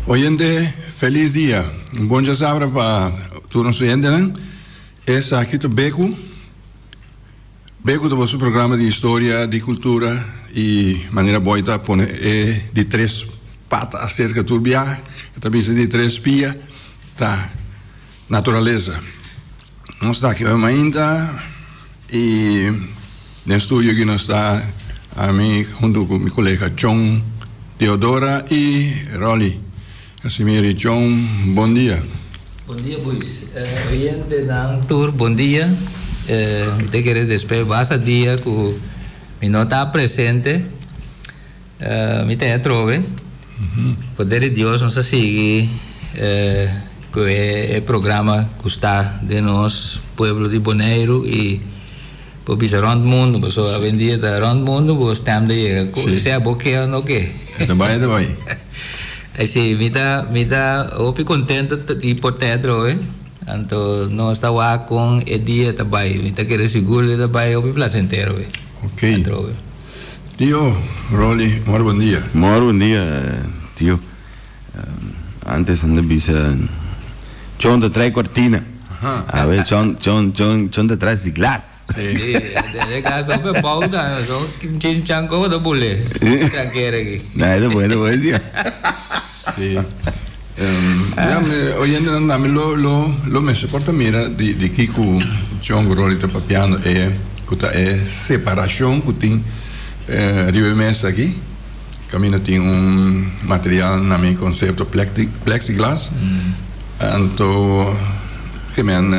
Oyente, feliz dia. Un bon djasabra pa tur nos oyentenan. Esaki ta Beku. Beku ta boso programa di historia, di kultura i manera Boy ta pone e di tres pata aserka tur biaha. E ta bisa di tres pia ta naturalesa. Nos ta aki bai mainta i den studio aki nos ta ami huntu ku mi kolega Chon Teodora i Rolly Casimir. I Chon, bon dia. Bon dia Buis. Oyentenan tur bon dia. Mi ta kere despues basta dia ku mi no ta presente. Mi ta atrobe. Poder di Dios nos a sigui ku e programa ku sta den nos pueblo di Boneiru i por bisa rònt mundu pasobra awendia ta rònt mundu bo stèm ta yega ku sea bo ke òf no ke. E ta bai e ta bai. Si mi ta mi ta hopi kontento di por ta atrobe anto nos ta wak kon e dia ta bai mi ta kere sigur ku e ta bai hopi plasentero atrobe. Tio Rolly, mor bon dia. Mor bon dia, tio. Antes nan ta bisa Chon ta trae cortina. Awe Chon, Chon, Chon, Chon ta tras di glas. Sí, de glas ta hopi bou ta, so chin chan como ta bule. Trankera aki. Na, e ta bueno, bueno, tio. Sí. Ya, mi oyentenan tambe lo, lo, lo mester por ta mira di, di kiko Chon Rolly ta papiando, e ku ta e separashon ku tin riba e mesa aki. Kaminda tin un material na mi konsepto plexiglas. Anto ke men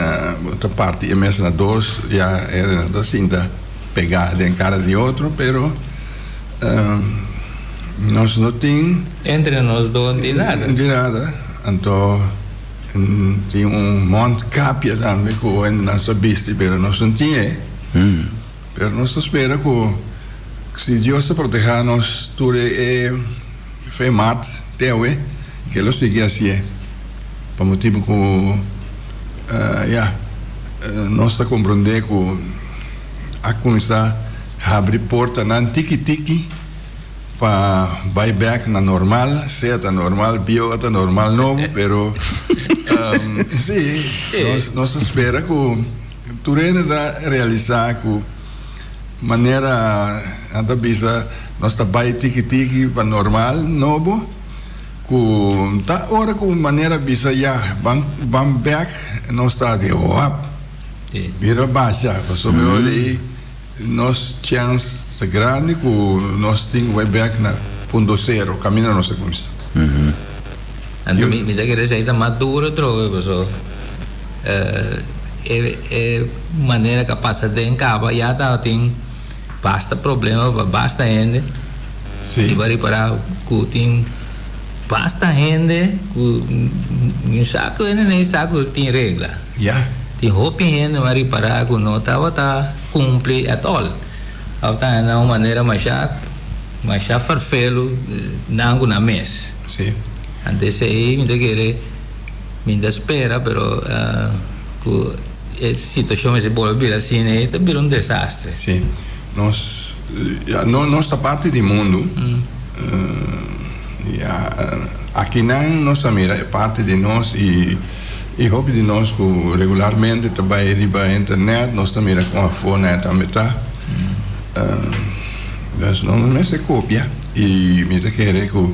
ta parti e mesa na dos, ya e ta sinta pegá den kara di otro, pero. Nos no tin. Entre nos dos no tin nada. No tin nada. Anto tin un mondkapje tambe ku hendenan sa bisti pero nos no tin e. Pero nos ta spera ku si Dios ta proteha nos tur e fe mat te awe ke lo sigui hasié. Pa motibu ku ya nos ta komprondé ku a kuminsá. Habri portanan tiki tiki pa bai bek na normal, sea ta normal bieu o ta normal nobo, pero si, nos nos ta spera ku tur hende ta realisa ku manera nan ta bisa nos ta bai tiki tiki pa normal nobo, ku ta ora ku manera bisa ya ban ban bek nos ta hasi wap bira basha pasobra ora ei. Nos chèns ta grandi ku nos tin ku bai bèk na punto sero, kaminda nos a kuminsá. Anto mi ta kere esei ta mas duro atrobe paso e e manera ku a pasa den kaba ya tabatin basta problema pa basta hende. Sí. I bo a ripará ku tin basta hende ku mi sa ku hende nei sa ku tin regla. Ya. Tin hopi hende a ripará ku no tabata kumpli at all. Tabata na un manera masha masha ferfelu nan ku nan mes. Sí. Anto esei mi ta kere mi ta spera pero ku e situashon mester bolbe bira asina ei ta bira un desastre. Sí. Nos ya no nos ta parti di mundu. Ya akinan nos a mira e parti di nos i i hopi di nos ku regularmente ta bai riba internet nos ta mira kon afó nan e tambe ta. Dus nos mester kopia i mi ta kere ku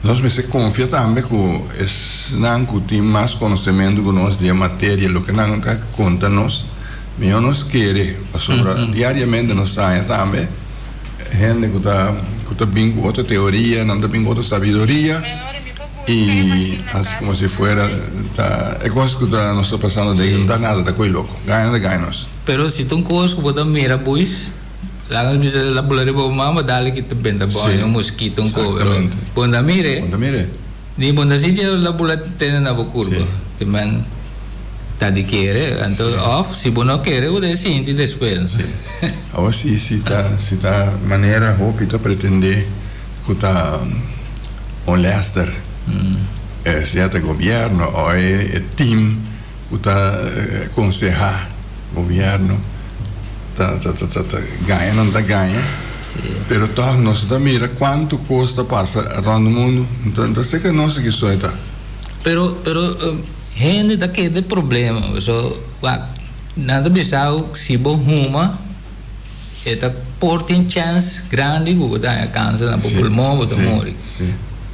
nos mester konfia tambe ku esnan ku tin mas konosementu ku nos di e materia loke nan ta konta nos mihó nos kere pasobra diariamente nos ta haña tambe. Hende ku ta ku ta bin ku otro teoria, nan ta bin ku otro sabiduria i hasi komo si fuera ta e kos ku ta nos ta pasando den no ta nada, ta koe loko. Gaña ta gaña nos. Pero si ta un kos ku bo ta mira buis, laga nos bisa la bula riba bo mama dale ki ta benta bo un moskito un koe pero bo no ta mira e. Bo no ta mira e. Ni bo no sinti la bula tene na bo kurpa. Te men ta di kere, anto of si bo no kere bo debe sinti despues. Sí. Awor si si ta si ta manera hopi ta pretende ku ta molester e sea ta gobierno o e team ku ta konsehá gobierno ta ta ta ta gaña nan ta gaña. Pero tòg nos ta mira kuantu kos ta pasa rònt mundu. Nta nta seka nos aki so e ta. Pero pero hende ta keda e problema paso wak nan ta bisa si bo huma e ta por tin chèns grandi ku bo ta haña kanser na bo pulmon bo ta muri.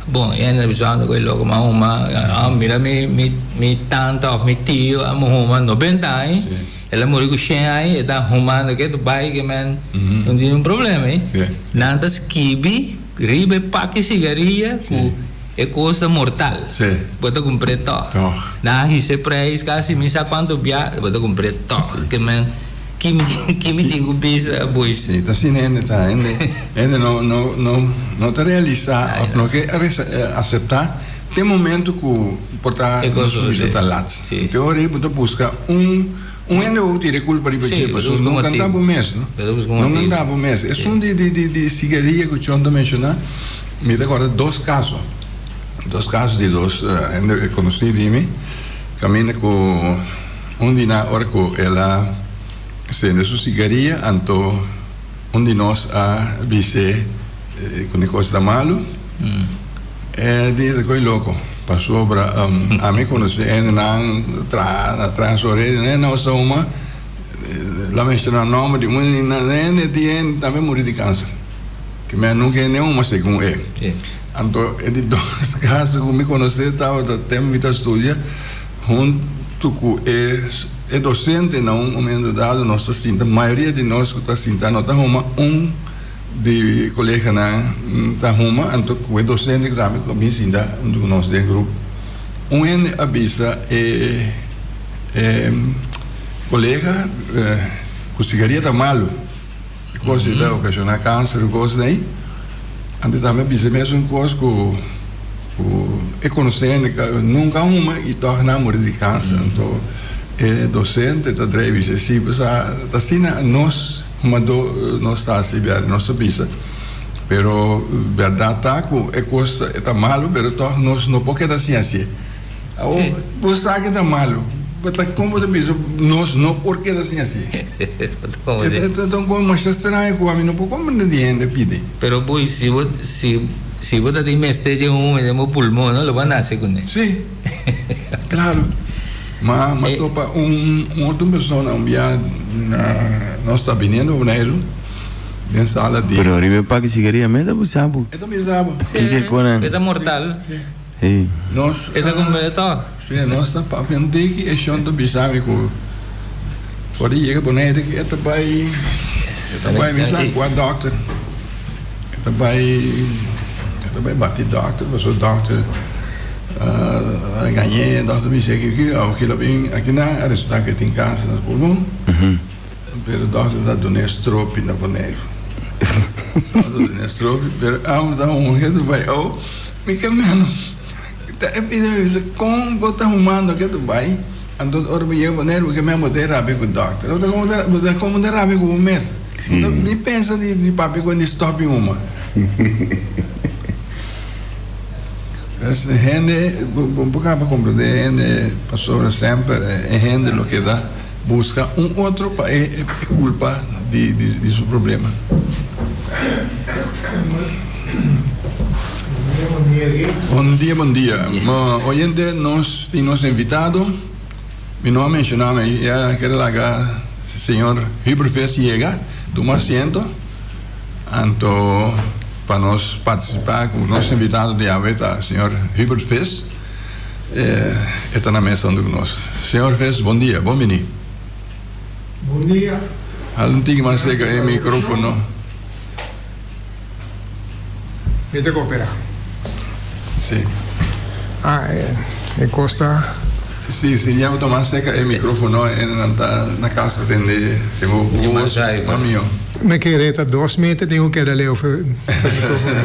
Bon e hende ta bisando ku e loko mi a huma a mira mi mi mi tanta òf mi tio a huma nobenta aña. El a muri ku shen aña, e ta humando ke ta bai ke men no tin un problema ei. Nan ta skibi riba e paki sigaria ku e kos ta mortal. Bo ta kumpr'é tòg. Nan a hisa e preis kasi mi sa kuantu bia, bo ta kumpr'é tòg. Ke men ki mi ki mi tin ku bisa boys? Sí, ta asina hende ta. Hende hende no no no no ta realisá òf no ke aseptá Te momento cu por ta nos bisa ta lat. Te ora ei bo ta busca un un hende bo tira e culpa riba dje pasobra no canta bo mes no. No canta bo mes. Esun di di di di sigaria cu John ta menciona mi ta corda dos caso. Dos caso di dos hende conoci di mi caminda cu un di nan ora cu el a cende su sigaria anto un di nos a bis'e cu ne cos ta malo. E di ta koe loko, pasobra ami konosé hendenan traha na Transorede, nan nos ta huma, lo a menshoná nòmber di un di nan hende di hende tambe muri di kanser. Ke mi a nunka hende huma segun e. Anto e di dos kaso ku mi konosé tabata tempu mi ta studia huntu ku e e dosente na un momento dado nos ta sinta, mayoria di nos ku ta sinta no ta huma un. Di koleganan ta huma anto ku e dosente tambe ku a bin sinta huntu ku nos den grup. Un hende a bisa e e kolega ku sigaria ta malu, e kos ei ta okashoná kanser i kos ei. Anto tambe a bisa e mesun kos ku ku e konosé hende ku nunka a huma i tòg nan a muri di kanser. Anto e dosente ta drei bisa si ta asina nos. Humadó nos ta hasi bia nos ta bisa, pero bèrdat ta ku e kos e ta malu pero tòg nos no por keda sin hasié. Awor bo sa ke ta malu, bo ta kon bo ta bisa nos no por keda sin hasié? E ta un kos masha straño ku ami no por komprende di hende pidi. Pero boy si bo si si bo ta tin mester dje huma den bo pulmon no lo bo a nase kuné. Sí, klaro. Ma ma topa un otro persona un bia na nos ta biniendo Boneiru den sala di. Pero riba e paki sigaria mes ta bisa bo. E ta bisa bo. Kiko ku nan. E ta mortal. Hey. Nos E ta kumbe tòg. Si, nos ta papia un tiki e shon ta bisa mi ku for di yega Boneiru e ta bai e ta bai mi sa kua dòkter e ta bai e ta bai bati dòkter pasobra dòkter A gañ'é, dòkter bisa ki ki awo kila bin akinan a resultá ku e tin kanser na su pulmon, pero dòkter ta dun'é stropi na Boneiru. Dòkter dun'é stropi, pero amo ta huma ke Dubai. Oh, mi ke meno. Ta e pidi mi bisa, kon bo ta humando ke Dubai? Anto ora bo yega Boneiru bo ke meno bo ta e rabia ku dòkter. Bo ta komo bo ta komo ta rabia ku bo mes. Bo ta ni pensa di papia ku e di stòp di huma. Pues hende, bo por kaba komprendé hende pasobra semper e hende lo keda buska un otro pa e kulpa di su problema. Bon dia, bon dia. Oyente, nos tin nos invitado. Mi no a menshoná, mi ya kere laga señor Hubert Vis yega, tuma asiento. Anto pa nos partisipá ku nos invitado di awe ta señor Hubert Vis. E ta na mesa huntu ku nos. Señor Vis, bon dia, bon bini. Bon dia. Hala un tiki mas serka e mikrofono. Mi ta koperá. Sí. Ah, e kos ta. Sí, sí, ya bo ta mas serka e mikrofono e nan ta na kas ta tende te bo bos mas mihó. Mi kere ta dos meter tin ku keda leu for mikrofono.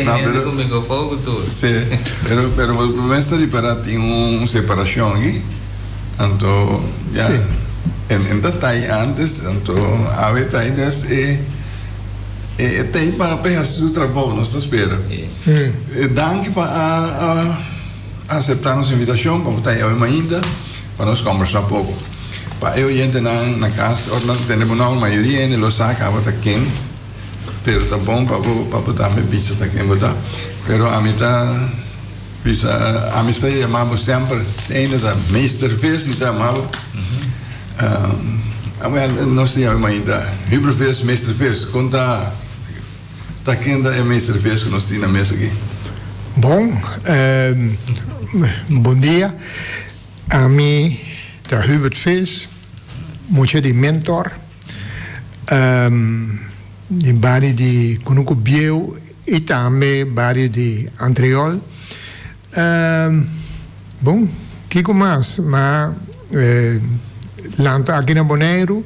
No, pero ku mikrofon ku tur. Sí, pero pero bo mester ripará tin un separashon aki. Anto ya en ta tai antes anto awe tai des e e tei pa pa e hasi su trabou nos ta spera. Danki pa a a asepta nos invitashon pa bo ta awe mainta pa nos kombersa poko. Pa e oyentenan na kas, ora nan ta tende bo nòmber, mayoria hende lo sa kaba ta ken, pero ta bon pa bo pa bo tambe bisa ta ken bo ta. Pero ami ta bisa, ami sa yama bo semper, te ainda ta Meester Vis mi ta yama bo. Awel, nos ta yama mainta Hubert Vis, Meester Vis, kon ta? Ta ken ta e meester ves ku nos tin na mes aki? Bon, bon dia. Ami ta Hubert Vis, mucha di Mentor, di bario di Kunuku Bieu i tambe bario di Antriol. Bon, kiko mas? Ma lanta aki na Boneiru.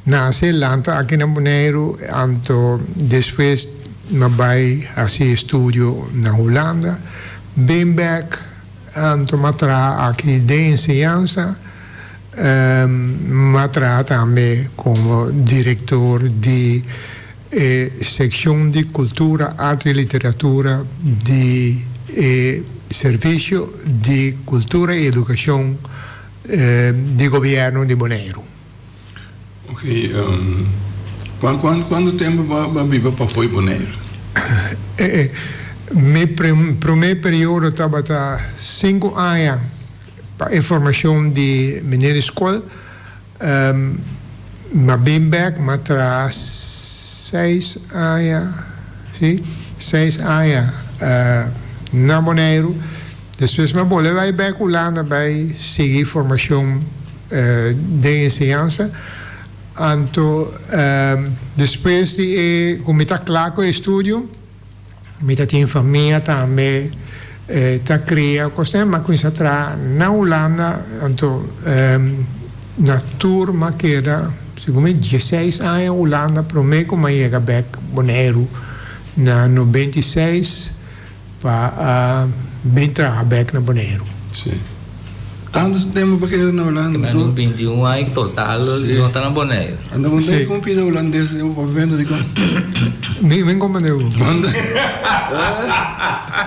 Nase lanta aki na Boneiru, anto despues m'a bai hasi estudio na Hulanda. Bin bek, anto m'a traha aki den enseñansa. M'a traha tambe komo direktor di e sekshon di Kultura, Arte i Literatura di e Servisio di Kultura i Edukashon di Gobièrnu di Boneiru. Ok, cuan cuan cuanto tempo bo a biba pafó di Boneiru? Mi prome periodo tabata sinku aña pa e formacion di meneer di scol. M'a bin bek, m'a traha seis aña, si, seis aña na Boneiru. Despues m'a bolbe bai bek Hulanda bai sigui formacion den enseñansa. Anto despues di e ku mi ta kla ku e estudio, mi ta tin famia tambe ta kria kosnan, mi a kuminsá traha na Hulanda. Anto na tur mi a keda segun mi dieseis aña Hulanda promé ku mi a yega bèk Boneiru na 96. Pa a bin traha bek na Boneiru. Sí. Tantu tempu pa keda na Hulanda. Te manda un 21 aña total no ta na Boneiru. Anda bo no kon pida hulandes den bo papiamentu dikon? Mi mi komprende bo.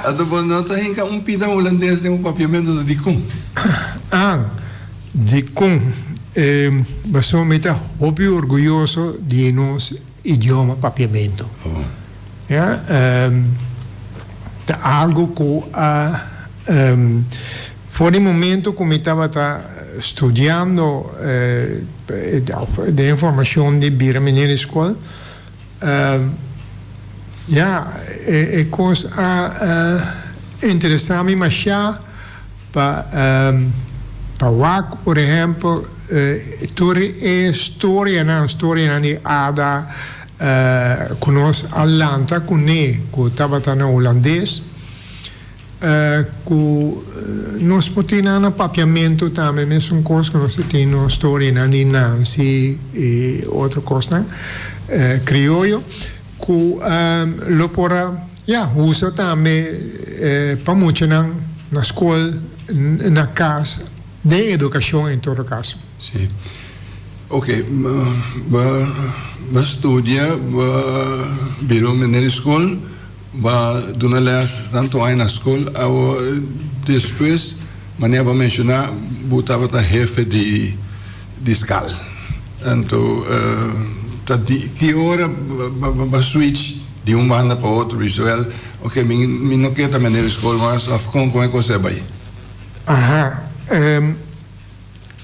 Anto bo no ta hinka un pida hulandes den bo papiamentu dikon? Ah, dikon? Pasobra mi ta hopi orguyoso di nos idioma papiamentu. Ya, ta algo ku a for di momento ku mi tabata studiando den formashon di bira meneer di skol, ya, e kos a interesa mi mashá. Pa pa wak por ehempel tur e storianan, storianan di Ada ku nos a lanta kuné ku tabata na hulandes ku nos por tin nan na papiamentu tambe mesun kos ku nos ta tin nos storianan di Nanzi i otro kosnan krioyo ku lo por a Ya, usa tambe pa muchanan na skol, na kas, den edukashon en todo kaso. Sí. Oke, bo a studia, bo a bira un meneer di skol, bo a duna lès tantu aña na skol, awor despues manera bo a menshoná bo tabata hefe di di skal. Anto ta di ki ora bo a switch? Di un banda pa otro bisa wel, ok mi mi no ke ta meneer di skol mas of kon kon e kos a bai? Aha,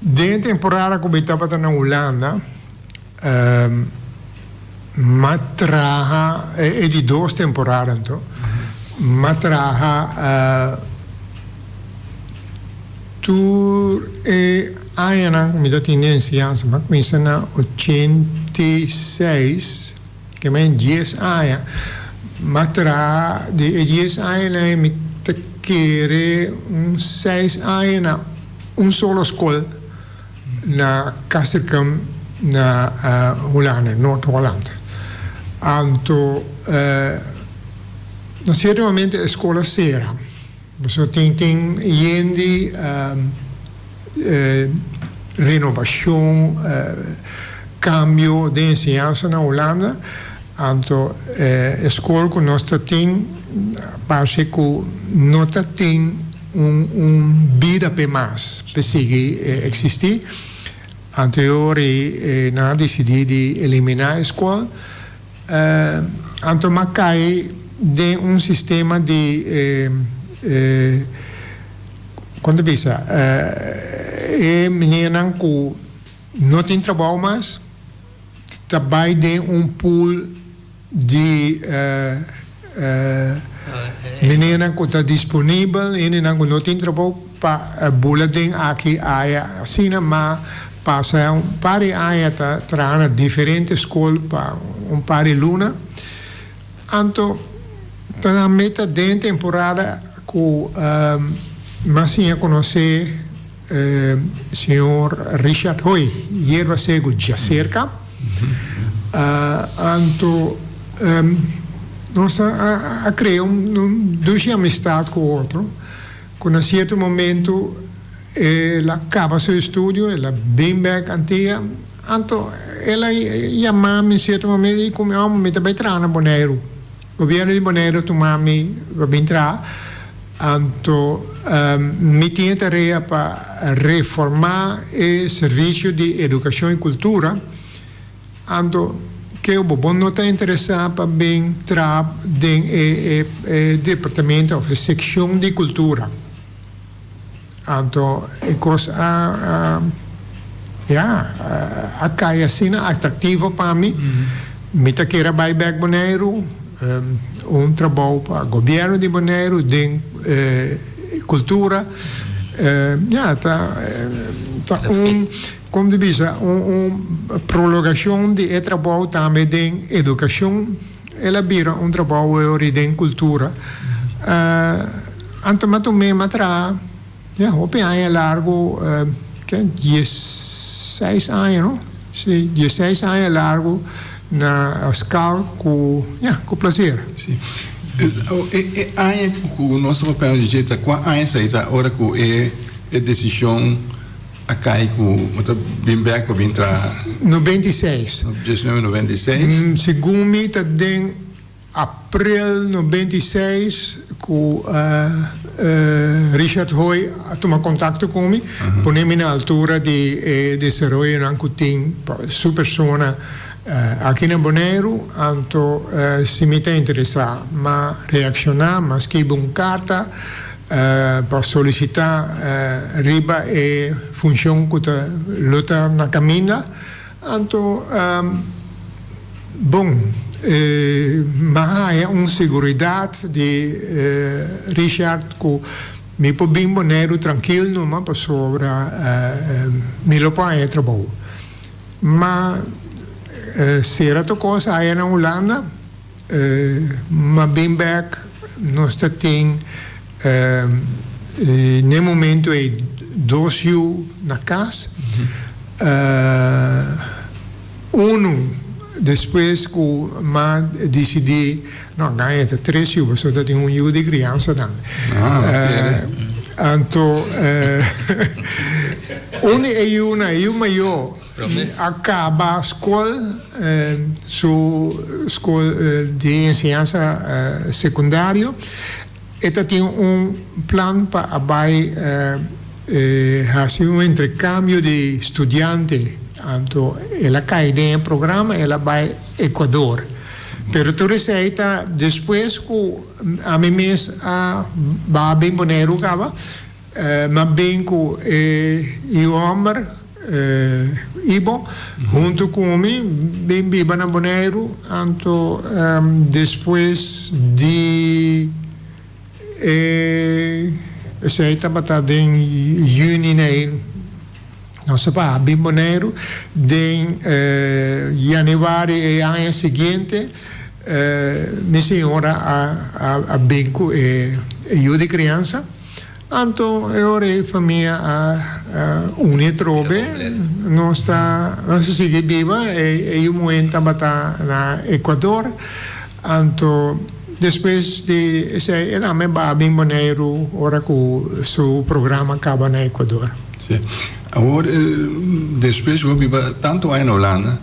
den e temporada ku mi tabata na Hulanda, m'a traha, e di dos temporada anto, m'a traha tur e añanan ku mi ta tin den enseñansa, m'a kuminsa na 86. Ke men dies aña. M'a traha di e dies añanan ei mi ta kere un seis aña na un solo skol na Castricum na Hulanda, Noord-Holland. Anto na sierto momento e skol a sera. Pasobra tin tin yen di renobashon, kambio den enseñansa na Hulanda. Anto e skol ku nos ta tin parse ku no ta tin un un bida p'e mas p'e sigui eksistí. Anterior i nan a disidí di eliminá e skol. Anto m'a kai den un sistema di kon ta bisa e meneernan ku no tin trabou mas ta bai den un pool di meneernan ku ta disponibel, hendenan ku no tin trabou pa bula den aki aya. Asina m'a pasa un par di aña ta traha na diferente skol pa un par di luna. Anto ta na meta den temporada ku m'a siña konosé Señor Richard Hoy, Yerba Sego djaserka. Anto nos a crea un dushi amistad cu otro, cu na cierto momento el a caba su estudio, el a bin bek Antia, anto el a yama mi cierto momento y cu mi, oh, mi ta bay traha na Boneiru. Gobierno di Boneiru a tuma mi pa bin traha, anto mi tin e tarea pa reforma e servicio di educacion y cultura, anto keo bo bo no ta interesa pa bin traha den e departamento of e seccion di cultura. Anto e kos a ya a kai asina atraktivo pa mi. Mi ta kere bai bek Boneiru, un trabou pa gobièrnu di Boneiru den kultura. Ya ta ta un kon di bisa un prolongashon di e trabou tambe den edukashon. El a bira un trabou ori den kultura. Anto mi a tum'é mi a traha ya hopi aña largu, ke diesseis aña no? Si, diesseis aña largu na skal ku ya ku plaser. Si. E aña ku nos ta papia di dje ta kua aña esei ta ora ku e desishon A kai ku bo ta bin bek pa bin traha? 96. 1996. Segun mi ta den april 96 ku Richard Hoy a tuma kontakto ku mi, pone mi na altura di e desaroyonan ku tin pa su persona aki na Boneiru, anto si mi ta interesá. M'a reakshoná, m'a skibi un karta. Pa solicita riba e funcion cu ta lo ta na caminda, anto bon m'a haya un seguridad di Richard cu mi por bin Boneiru trankil numa pasobra mi lo por haya e trabou. Ma cera tur cos aya na Hulanda. M'a bin bek, nos ta tin n'e momento ei dos yu na kas. Unu despues ku m'a disidí, no, gaña ta tres yu, pasobra ta tin un yu di kriansa tambe. Anto un di e yunan, e yu mayó, A kaba skol, su skol di enseñansa sekundario. E ta tin un plan pa a bai hasi un interkambio di studiante. Anto el a kai den e programa, el a bai Ecuador. Pero tur esei ta despues ku ami mes a baha bin Boneiru kaba. M'a bin ku e yu hòmber, Ibo, huntu ku mi bin biba na Boneiru. Anto despues di e esei tabata den yüni nei nos a baha bin Boneiru. Den yanüari e aña siguiente mi señora a bin ku e yu di kriansa. Anto e ora ei famia a uni atrobe, nos ta nos a sigui biba, e yu muhé tabata na Ecuador, anto despues di esei e tambe ba bin Boneiru ora ku su programa kaba na Ecuador. Sí. Awor despues bo biba tantu aña na Hulanda,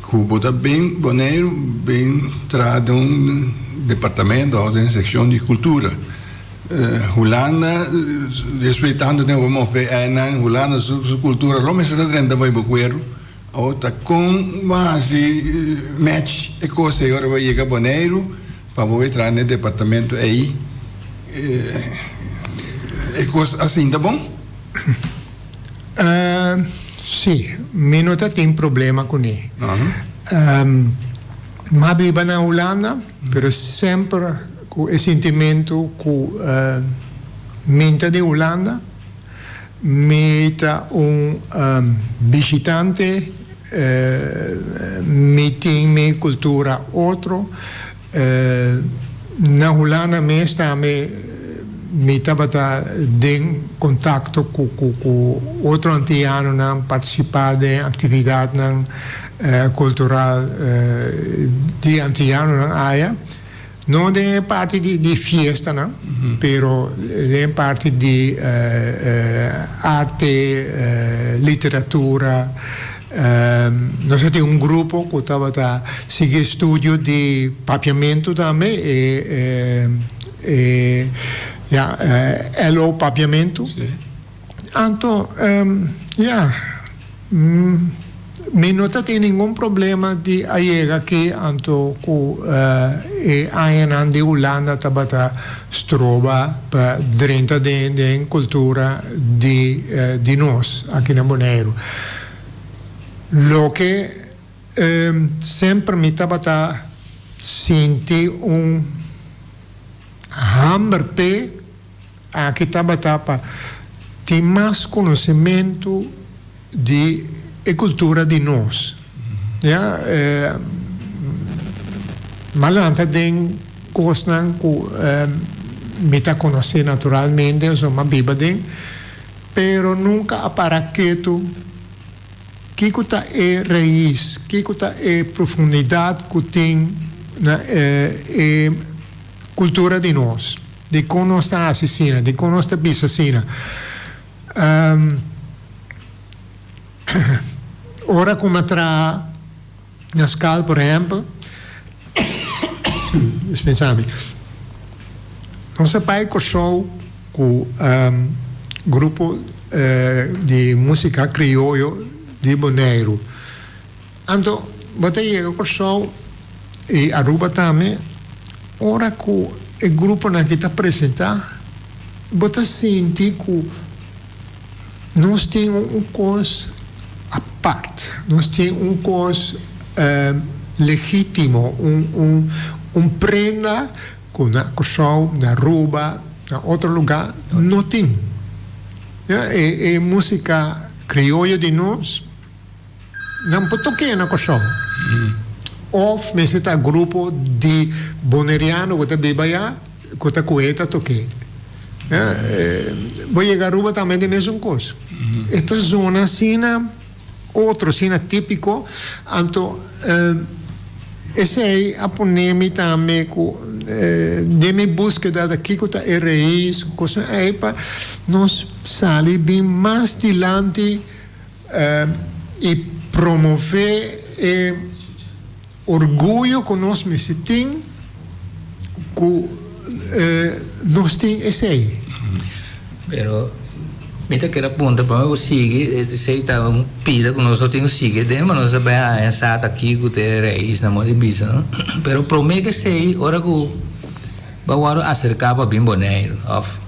Ku bo ta bin Boneiru bin traha den un departamento òf den sekshon di kultura. Hulanda despues di tantu tempu pa move einan Hulanda su kultura lo mester ta drenta bai bo kueru. Awor ta kon bo a hasi match e kos ei ora bo a yega Boneiru pa bo bai traha na e departamento ei? E kos a sinta bon? Sí, mi no ta tin problema kuné. Mi a biba na Hulanda, pero semper ku e sintimentu ku mi ta di Hulanda. Mi ta un bishitante, mi tin mi kultura otro. Na Hulanda mes tambe mi tabata den kontakto ku otro antianonan, partisipá den aktividatnan kultural di antianonan aya. No den e parti di fiestanan, pero den e parti di arte, literatura. Nos a tin un grupo ku tabata sigui estudio di papiamentu tambe, e e ya, LO Papiamentu. Anto, ya, mi no ta tin ningun problema di a yega aki anto ku e añanan di Hulanda tabata stroba pa drenta den kultura di di nos aki na Boneiru. Loke semper mi tabata sinti un hamber p'e. Aki tabata pa tin mas konosementu di e kultura di nos. Ya, m'a lanta den kosnan ku mi ta konosé naturalmente, pasobra m'a biba den, pero nunka a para ketu kiko ta e rais, kiko ta e profundidat ku tin na e kultura di nos. Dikon nos ta hasi asina? Dikon nos ta bisa asina? Ora ku mi a traha na skal, por ehèmpel, dispensá mi, nos a bai Kòrsou ku grupo di músika krioyo di Boneiru. Anto bo ta yega Kòrsou i Aruba tambe, ora ku e gruponan aki ta presentá, bo ta sinti ku nos tin un kos apart, nos tin un kos legítimo, un prenda ku na Kòrsou, na Aruba, na otro lugá no tin. E músika krioyo di nos. Nan por tok'é na Kòrsou. Òf mester ta grupo di boneriano ku ta biba ayá ku ta ku'é ta tok'é. Bo yega Aruba tambe ta e mesun kos. E ta zona asina otro, asina típiko. Anto esei a pone mi tambe ku den mi búskeda ta kiko ta e rais, kosnan ei pa nos sali bin mas dilanti. I promové e orguyo ku nos mester tin ku nos tin esei. Pero mi ta kere puntra prome ku sigui, esei ta un pida ku nos no tin ku sigui den, ma nos a bai haña sa ta kiko ta e rais na moda di bisa, no? Pero prome ku esei, ora ku bo a wòrdu aserká pa bin Boneiru òf.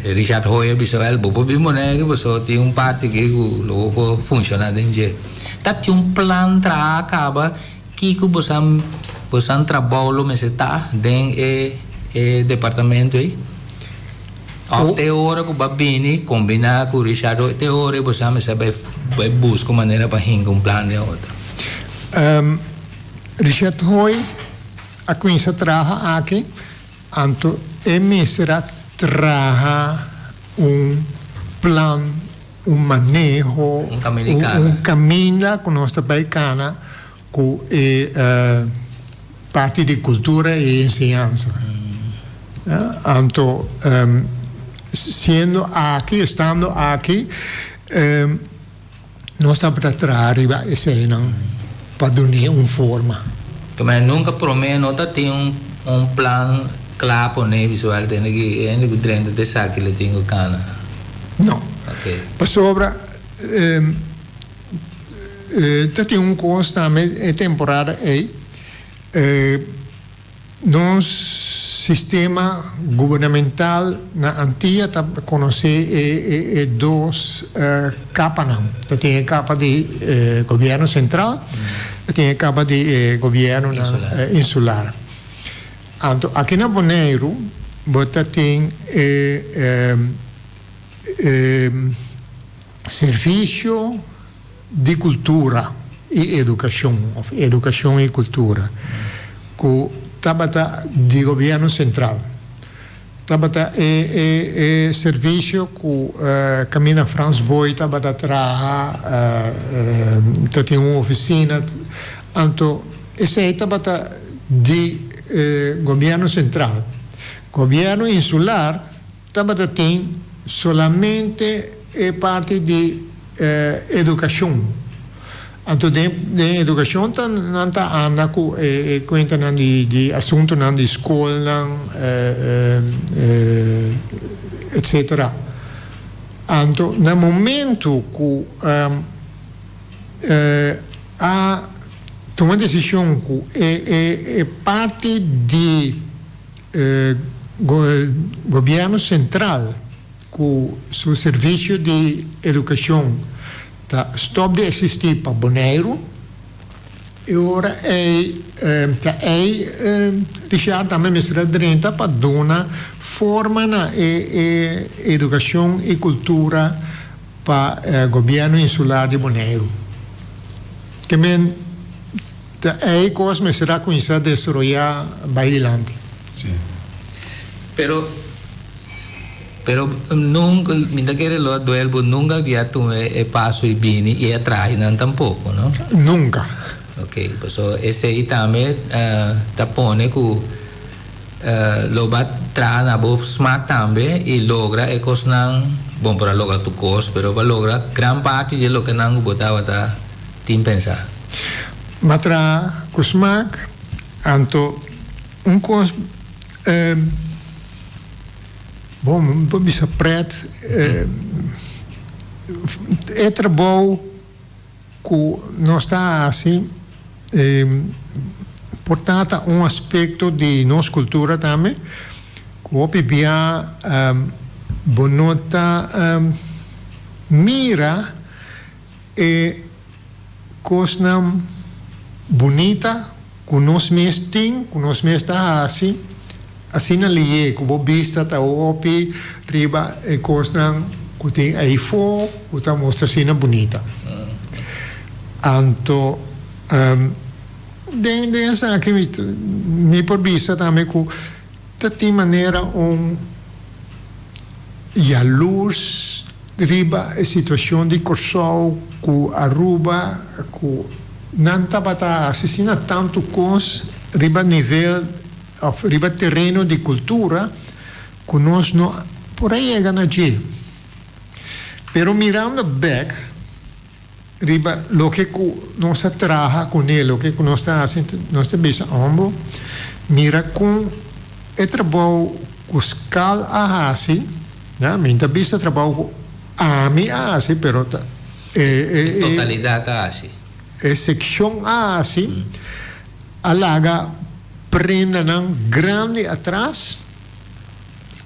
Richard Hoy a bisa wel bo por bin Boneiru pasobra tin un parti aki ku lo bo por funshoná den dje. Ta tin un plan traha kaba kiko bosan bosan trabou lo mester ta den e e departamento ei? Òf te ora ku bo a bini kombiná ku Richard Hoy te ora ei bosan mester bai bai buska un manera pa hinka un plan den otro? Richard Hoy a kuminsá traha aki. Anto e mester a traha un plan, un maneho, un kaminda ku nos ta bai kana ku e parti di kultura i enseñansa. Anto siendo aki, estando aki, Nos tabata traha riba eseinan pa dun'é un forma. Kemey nunka promé no ta tin un plan. kla pone visual tende ki hende ku drenta ta esaki lo tin ku kana. No. Ok. Pasobra ta tin un kos tambe e temporada ei Nos sistema gubernamental na Antia ta konosé e dos kapanan. Ta tin e kapa di gobièrnu sentral, ta tin e kapa di e gobièrnunan insular. Anto aki na Boneiru bo ta tin e servisio di kultura i edukashon òf edukashon i kultura ku tabata di gobièrnu sentral. Tabata e e e servisio ku kaminda Frans Booi tabata traha ta tin un ofisina anto esei tabata di gobièrnu sentral. Gobièrnu insular Tabata tin solamente e parti di edukashon. Anto den den edukashon ta nan ta anda ku e kuentanan di di asuntunan di skolnan etsetera. Anto na momentu ku a tuma desishon ku e e e parti di Gobierno Central cu su servicio di educacion ta stop di existi pa Boneiru, e ora ey ta ey Richard tambe mester a drenta pa duna forma na e educacion y cultura pa Gobierno Insular di Boneiru. Ke men. Ta ei kos mester a kuminsá desaroyá bai dilanti. Sí. Pero, pero nunka, mi ta kere lo a duel bo nunka di a tuma e paso i bini i a traha nan tampoko, no? Nunka. Ok, paso esei tambe ta pone ku lo bo a traha na bo smak tambe i logra e kosnan, bon por a logra tur kos, pero bo a logra gran parti di e lokenan ku bo tabata tin pensá. M'a traha ku smak, anto un kos bon mi por bisa pret, e trabou ku nos ta hasi por ta ta un aspekto di nos kultura tambe ku hopi bia bo no ta mira E kosnan bunita ku nos mes tin, ku nos mes ta hasi, asina lié ku bo bista ta hopi riba e kosnan ku tin eifó ku ta mustra asina bunita. Anto den den esaki mi mi por bisa tambe ku ta tin manera un yalurs riba e situacion di Corsou cu Aruba cu nan tabata haci asina tanto cos riba nivel of riba tereno di cultura cu nos no por a yega na dje. Pero mirando bek riba loke cu nos a traha cune, loke cu nos ta haci, nos ta bisa, Hombo, mira con e trabou cu Skal a haci, ya, mi ta bisa trabou cu ami a haci, pero ta e, e, E totalidad a haci. E seccion a haci, a laga prendanan grandi atras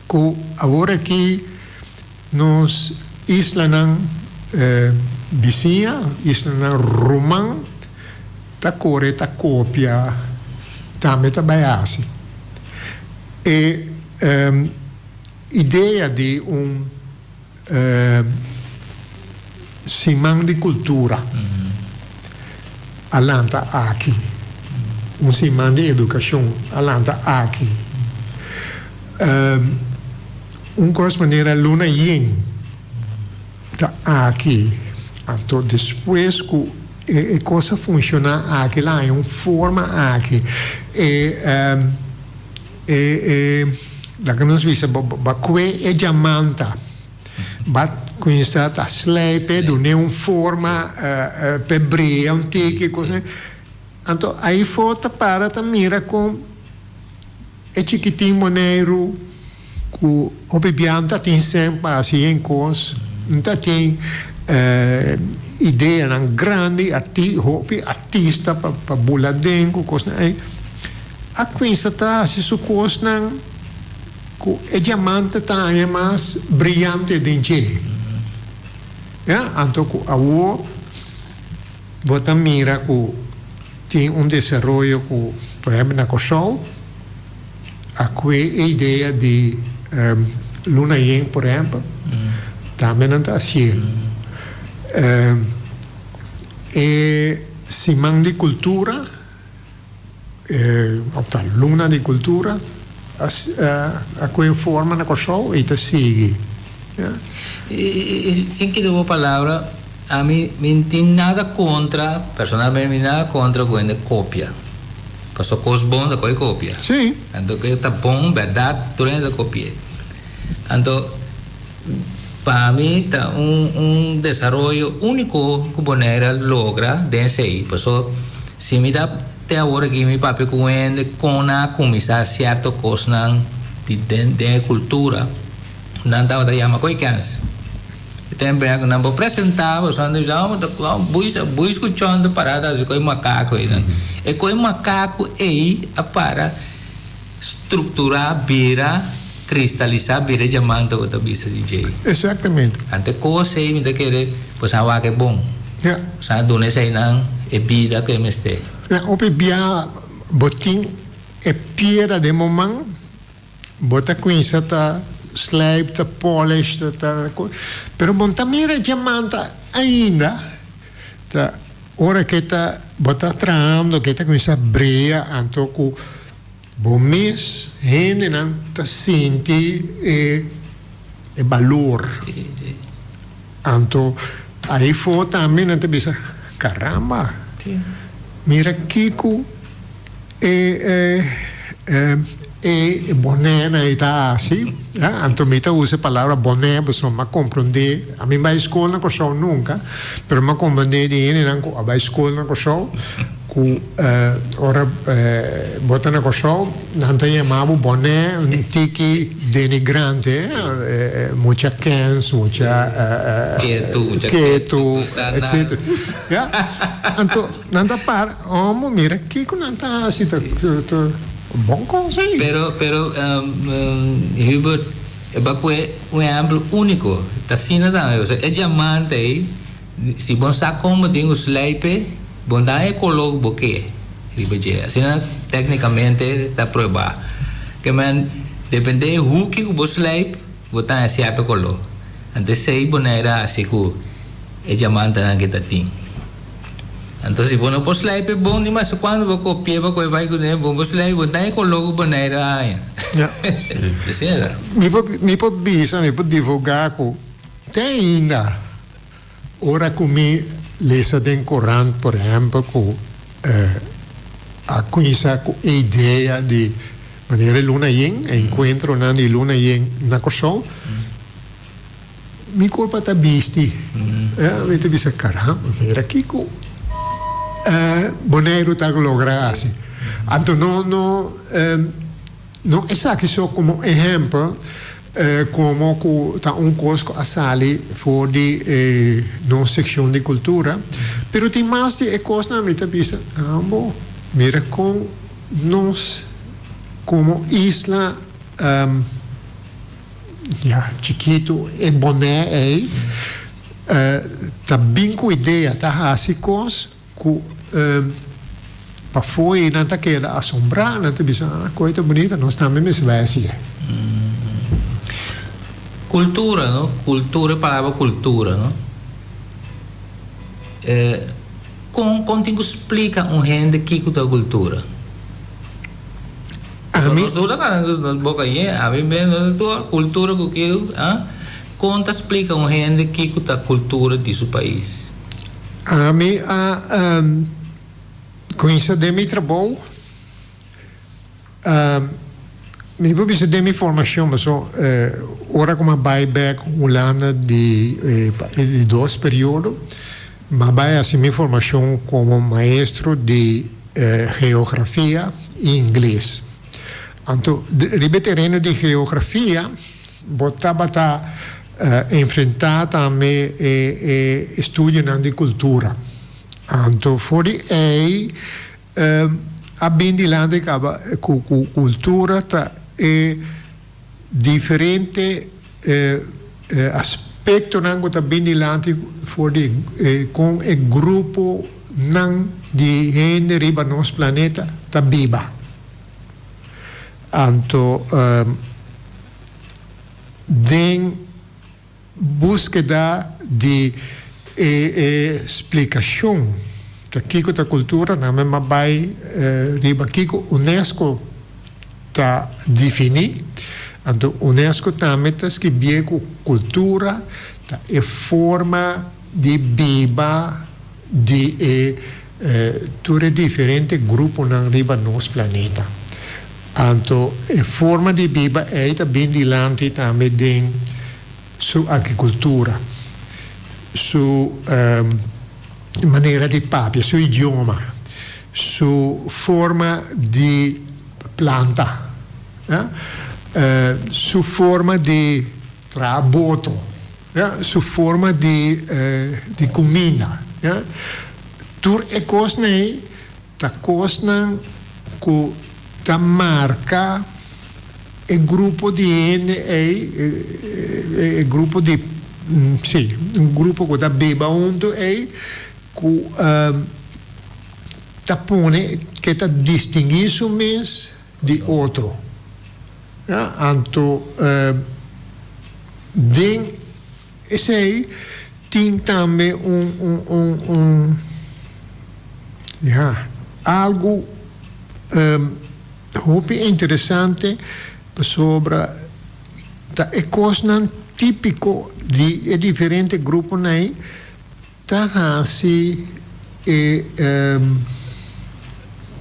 cu awor aki Nos islanan bisiña, islanan ruman ta kore ta kopia tambe ta bai hasi. E idea di un siman di kultura a lanta aki, un siman di edukashon a lanta aki. Un kos manera luna yen ta aki, anto despues ku e kos a funshoná aki la haña un forma aki, e e laga nos bisa bo a kue e diamanta, bo a kuminsá ta slijpe, dun'é un forma p'e bria un tiki, anto ayfo ta para ta mira kon. E chikitin Boneiru ku hopi bia ta tin sèn pa hasi yen kos, ta tin ideanan grandi, hopi artista pa bula den ku kosnan ei, a kuminsa ta hasi su kosnan ku e diamante ta haña mas briyante den dje. Ya, anto ku awor bo ta mira ku tin un desaroyo ku, por ehempel na Kòrsou, a kue e idea di luna yen, por ehempel, tambe nan ta hasié. E siman di kultura, òf ta luna di kultura, a kue forma na Kòrsou i ta sigui. I sin keda bo palabra, ami mi no tin nada kontra, personalmente mi nada kontra ku hende kopia. Pasobra kos bon ta kohe kopia. Sí. Anto ke ta bon, bèrdat, tur hende ta kopi'é. Anto pa mi ta un un desaroyo úniko ku Bonaire a logra den esei. Pasobra si mi ta te awor aki mi papia ku hende kon a kuminsá sierto kosnan di den den e kultura. Nan tabata yama koe kens. E tempo ya ku nan por presentá boso nan ta bisa, oh, ta buis buis ku chon ta pará ta hasi koe makaku ei. E koe makaku ei a para strukturá, bira, kristalisá, bira e diamante ku ta bisa di djei. Exactamente. Anto e kos ei mi ta kere boso a wak e bon. Ja. Boso a duna eseinan e bida ku e mester. Ja, hopi bia bo tin e piedra den bo man. Bo ta cuinsa ta slijp, ta polish, ta ta pero bo no ta mira e diamanta ainda. Ta ora ke ta bo ta trahando ke ta cuminsa bria anto cu bo mes hendenan ta sinti e e balor. Anto ayfo tambe nan ta bisa caramba mira kico e e bonenan ei ta hasi, anto mi ta usa e palabra bone pasobra mi a komprondé, ami no bai skol na Kòrsou nunka, pero mi a komprondé di hendenan ku a bai skol na Kòrsou ku ora bo ta na Kòrsou nan ta yama bo bone un tiki denigrante, mucha kens, mucha ketu, etcetera. Anto nan ta para. Omo mira kiko nan ta hasi ta bon kos ei. Pero pero Hubert e ba kue un ehempel uniko ta asina tambe pasobra e diamante ei si bo sa kon bo tin ku slijpe bo ta haña e koló ku bo ke riba dje asina teknikamente ta prueba ke men depende e huki ku bo slijp bo ta haña sierto koló anto esei Bonaire a hasi ku e diamantenan ke ta tin. Anto si bo no por slijp e bon di mas cuando bo copia bo coge bay cune bo por slijp bo ta e color cu Bonaire a haña. Asina ta. Mi por mi por bisa mi por divulga cu te ainda ora cu mi lesa den corant por ehempel cu a cuminsa cu e idea di manera e luna yen e encuentronan di luna yen na Corsou. Mi kurpa ta bisti. Mi ta bisa, Caramba, mira kiko Boneiru ta logra hasi. Anto no, no, no esaki so komo ehèmpel, komo ku ta un kos ku a sali for di nos sekshon di kultura, pero tin mas di e kosnan mi ta bisa, Ambo, mira kon nos komo isla. Ya chikitu e boné ei ta bin ku idea, ta hasi kos ku pafó ei nan ta keda asombrá, nan ta bisa, ah, koe ta bunita, nos tambe mester bai hasié. Kultura, no? Kultura, e palabra kultura, no? Kon, kon tin ku splika un hende kiko ta kultura? Ami. Nos tur ta gana nos boka yen. Ami mes nos tur kultura ku kiu ah. Kon ta splika un hende kiko ta kultura di su pais? Ami a kuminsa den mi trabou, mi por bisa den mi formashon paso ora ku mi a bai bek Hulanda di e dos periodo mi a bai hasi mi formashon komo maestro di. Geografia i ingles. Anto riba e tereno di geografia bo tabata enfrentá tambe e estudionan di kultura. Anto for di ei a bin dilanti kaba ku kultura ta e diferente aspektonan ku ta bin dilanti for di kon e gruponan di hende riba nos planeta ta biba. Anto den Búskeda di e e splikashon ta kiko ta kultura nan men a bai riba kiko unesco ta definí. Anto unesco tambe ta skibié ku kultura ta e forma di biba di e tur e diferente gruponan riba nos planeta. Anto e forma di biba ei ta bin dilanti tambe den su agrikultura, su manera di papia, su idioma, su forma di planta, su forma di traha boto, su forma di kuminda. Tur e kosnan ei Ta kosnan ku ta marka e grupo di hende ei, e grupo di, sí, un grupo ku ta biba huntu ei, ku ta pone, ke ta distinguí su mes di otro. Ya, anto den Esei tin tambe un un un un ya algu hopi interesante pasobra ta e kosnan tipiko di e diferente gruponan ei ta hasi e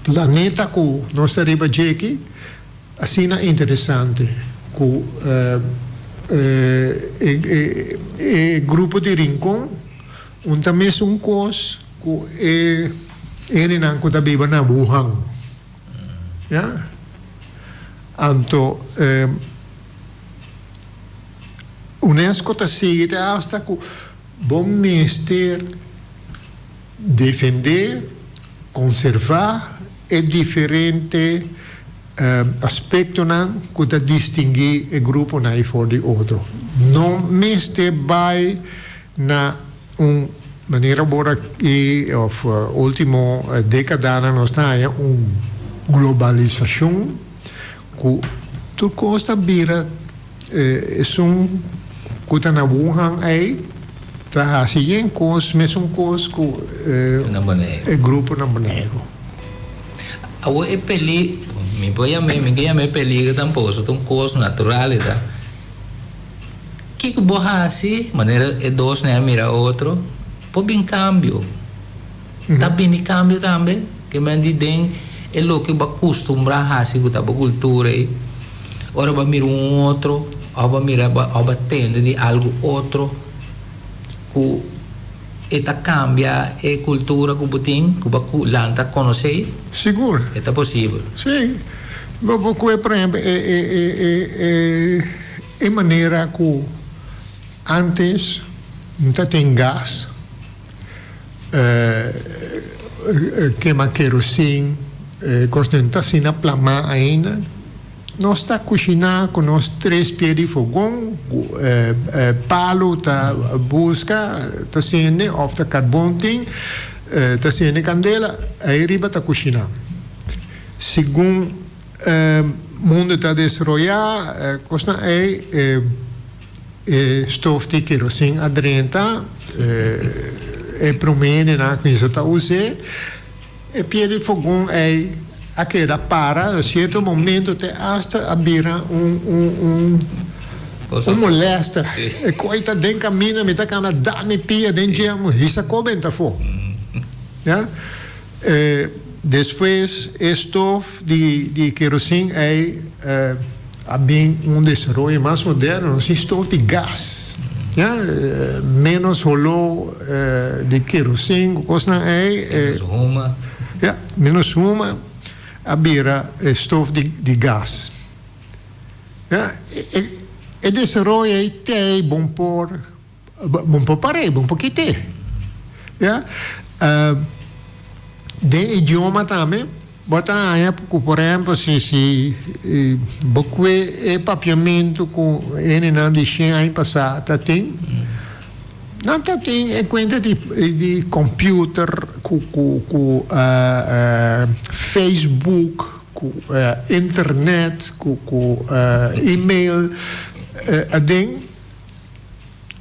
planeta ku nos ta riba dje aki Asina interesante ku e grupo di Rincon un ta mesun kos ku e hendenan ku ta biba na Wuhan. Ya. Anto Unesco ta sigui te asta ku bo mester defende, konservá e diferente aspektonan ku ta distinguí e gruponan ei for di otro. No mester bai na un manera awor aki òf último dékadanan nos ta haña un globalisashon ku tur kos ta bira esun ku ta na Wuhan ei ta hasi yen kos mesun kos ku e grupo na Boneiru. Awor e peli, mi por yam'é, mi ke yam'é peligro tampoco, so ta un cos natural e ta. Kiko bo haci, manera e dos nan a mira otro, por bin cambio. Ta bini cambio tambe, ke men di den e loke bo a custumbrá haci cu ta bo cultura ei, ora bo a mira un otro, of bo a mira, of bo a tende di algo otro cu. E ta cambia e cultura cu bo tin, cu bo a lanta conoce? Sigur. E ta posibel. Si. Bo por coge por ehempel e e e e e manera cu antes no ta tin gas, kema kerosin, cosnan no ta asina plama ainda. Nos ta kushiná ku nos tres pie di fogon, ku palu ta buska ta sende òf ta karbon tin ta sende kandela, ei riba ta kushiná. Segun mundu ta desaroyá kosnan ei e stof di kerosin a drenta, e promé hendenan a kuminsá ta us'é. E pie di fogon ei a keda para na sierto momento te asta a bira un un un un molester. E koi ta den kaminda mi ta kana da mi pia den dje amo hisa ko benta afó. Ya. Despues e stof di di kerosin ei a bin un desaroyo mas moderno, nos tin stof di gas. Ya, menos holó di kerosin ku kosnan ei. Menos huma. Ya, menos huma. a bira e stof di gas. Ya, e desaroyo ei te ei bon por bon por par'é, bon por kit'é. Ya, den idioma tambe bo ta haña ku por ehèmpel si si bo kue e papiamentu ku hendenan di shen aña pasá ta tin, nan ta tin e kuenta di di computer ku ku ku Facebook ku internet ku ku email aden.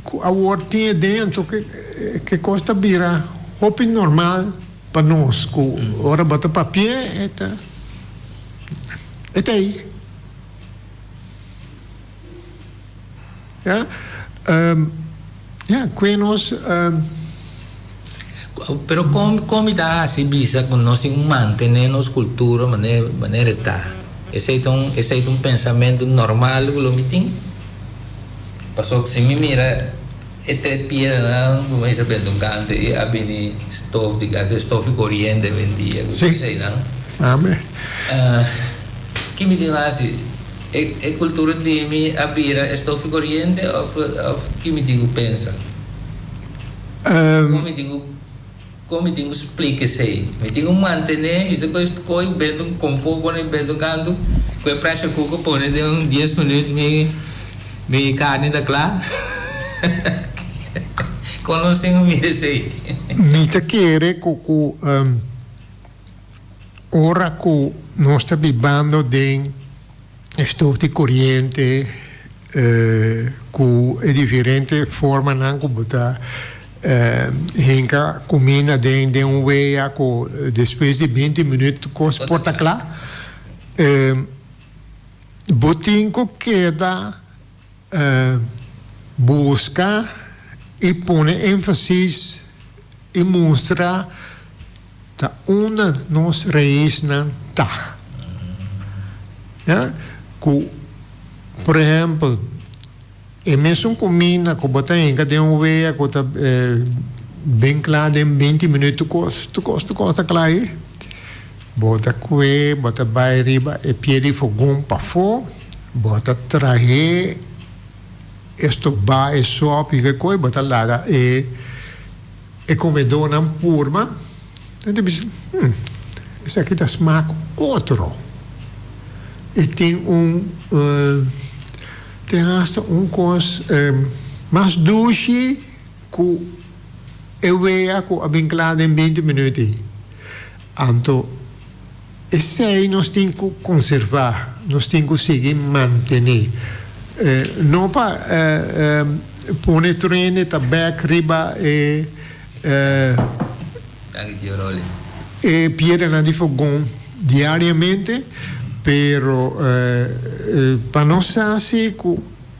Ku awor tin e den anto ke kos ta bira hopi normal pa nos ku ora bo ta papia e ta e ta ei. Ya ya kue nos. Pero kon kon mi ta hasi bisa ku nos tin ku mantené nos kultura manera e ta? Esei ta un esei ta un pensamentu normal ku lo mi tin? Pasobra si mi mira e tres piedranan ku mi a benta un kante i a bini stof di gas, stof di koriente awendia ku tur eseinan. Ki mi tin hasi? E kultura di mi a bira e stof di koriente òf ki mi tin ku pensa? Kon mi tin ku kon mi tin ku splika esei? Mi tin ku mantené i despues koi benta un konfó pone benta un kantu ku e pressure cooker pone den un dies minuut mi mi karni ta kla. Kon nos tin ku mira esei? Mi ta kere ku ku ora ku nos ta bibando den e stof di koriente ku e diferente formanan ku bo ta hinka kuminda den den un wea ku despues di binti minüt tur kos por ta kla. Bo tin ku keda buska i pone énfasis i mustra ta unda nos raisnan ta. Ya, ku por ehèmpel e mesun kuminda ku bo ta hinka den un wea ku ta bin kla den binti minüt tur kos, tur kos, tur kos ta kla ei. Bo ta kue, bo ta bai riba e pie di fogon pafó, bo ta trahe e stobá, e sòp i ke koi, bo ta laga e E komedónan purba, nan ta bisa, Hm, esaki ta smak otro. E tin un, tin hasta un kos mas dushi ku e wea ku a bin kla den binti minüt ei. Anto esei nos tin ku konservá, nos tin ku sigui mantené. No pa pone tur hende ta bèk riba e e piedranan di fogon diariamente, pero pa nos sa si ku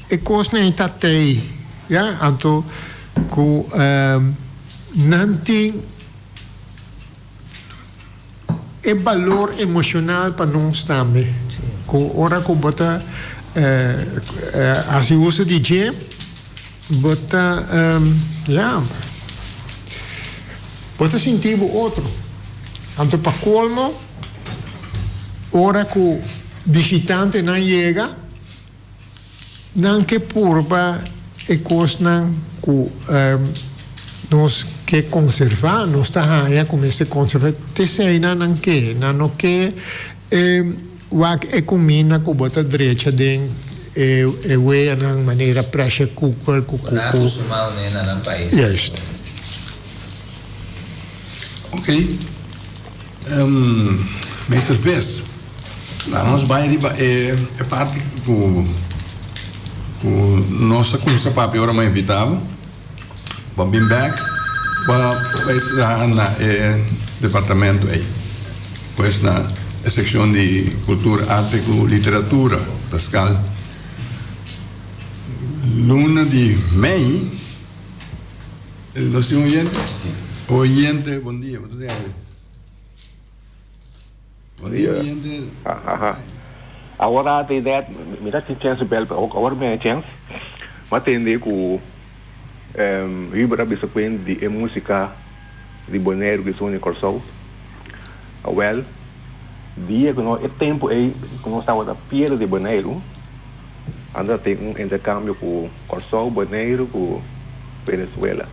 e kosnan ei ta tei, ya, anto ku nan tin. E balor emocional pa nos tambe. Cu ora cu bo ta haci uso di dje, bo ta, ya, bo ta sinti bo otro. Anto pa colmo, ora cu bishitantenan yega, Nan ke purba e kosnan ku nos ke konservá, nos ta haña ku mester konservá, te eseinan nan ke. Nan no ke wak e kuminda ku bo ta drecha den e weanan manera pressure cooker ku ku. Bo nan a kustumá uné na nan pais. Juist. Ok. Meester Vis, laat nos bai riba e parti ku ku nos a kuminsá papia ora mi a invitá bo pa bin bèk pa bai traha na e departamento ei, pues na e sekshon di kultura, arte ku literatura ta skal. Luna di mei. Nos tin oyente? Si. Oyente, bon dia. Bo ta den aire. Bon dia. Oyente. Aha. Awor a te net, mi ta tin chance bel, pero awor mi a chance. Mi a tende ku Hubert a bisa kuen di e musica di Boneiru ku e soni Kòrsou. Awel. Dia ku nos, e tempu ei ku nos tabata pierde di Boneiru, anda tin un interkambio ku Kòrsou, Boneiru ku Venezuela.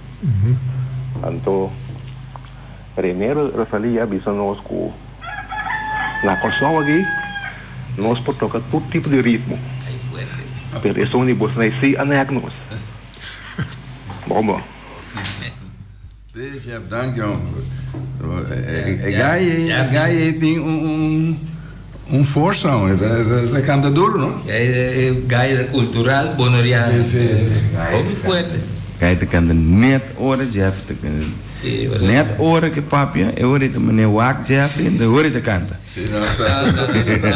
Anto René Rosalia a bisa nos ku na Kòrsou aki nos por toka tur tipo di ritmo, pero esun di boso ei si a nèk nos. Bon bon. Sí, chef, danki hombre. E gai ei, e gai ei tin un un forsa, hombre. E ta canta duro, no? E gai ta cultural boneriano. Sí, sí, sí. Hopi fuerte. Gai ta canta net ora Jeffrey ta canta. Sí, pasobra. Net ora ke papia, e ora ei ta manera wak Jeffrey, e ora ei ta canta. Sí, no, sa.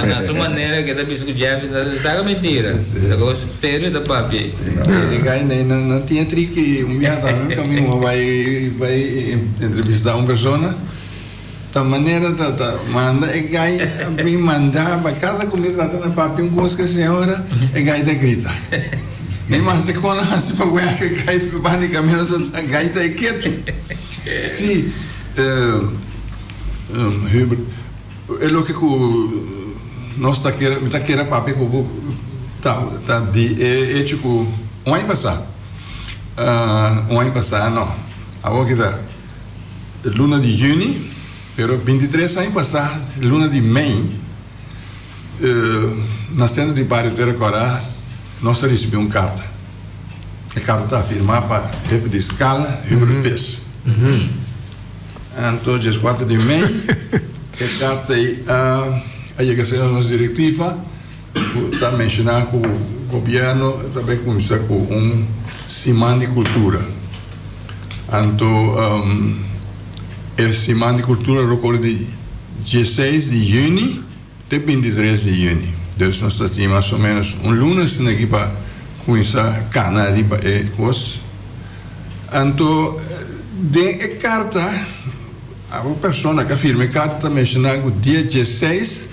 Na su manera ke ta bisa ku Jeffrey ta saka mentira. Ta kos serio ta papia ei. Sí, no, e gai nei nan tin e triki un biaha tambe mi a bai bai entrevista un persona ta manera ta ta manda e gai a bin manda pa kada ku mi trata na papia un kos ku e señora e gai ta grita. Mi mas kon a hasi pa wek e gai banda di kamino ta gai ta e ketu. Sí. Hubert, e loke ku nos ta kere, mi ta kere papia ku bo ta ta di e hecho ku un aña pasá, un aña pasá no, awor ki ta luna di yüni, pero bintitres aña pasá luna di mei na sentro di bario Tera Kòrá nos a risibí un karta. E karta ta firmá pa hefe di skala Hubert Vis. Anto dieskuater di mei e karta ei a yega serka nos direktiva ku ta menshoná ku gobièrnu ta bai kuminsá ku un siman di kultura. Anto e siman di kultura lo kore di dieseis di yüni te bintitres di yüni. Dus nos ta tin mas o ménos un luna asina aki pa kuminsá kana riba e kos. Anto den e karta abo persona ku a firma e karta ta menshoná ku dia dieseis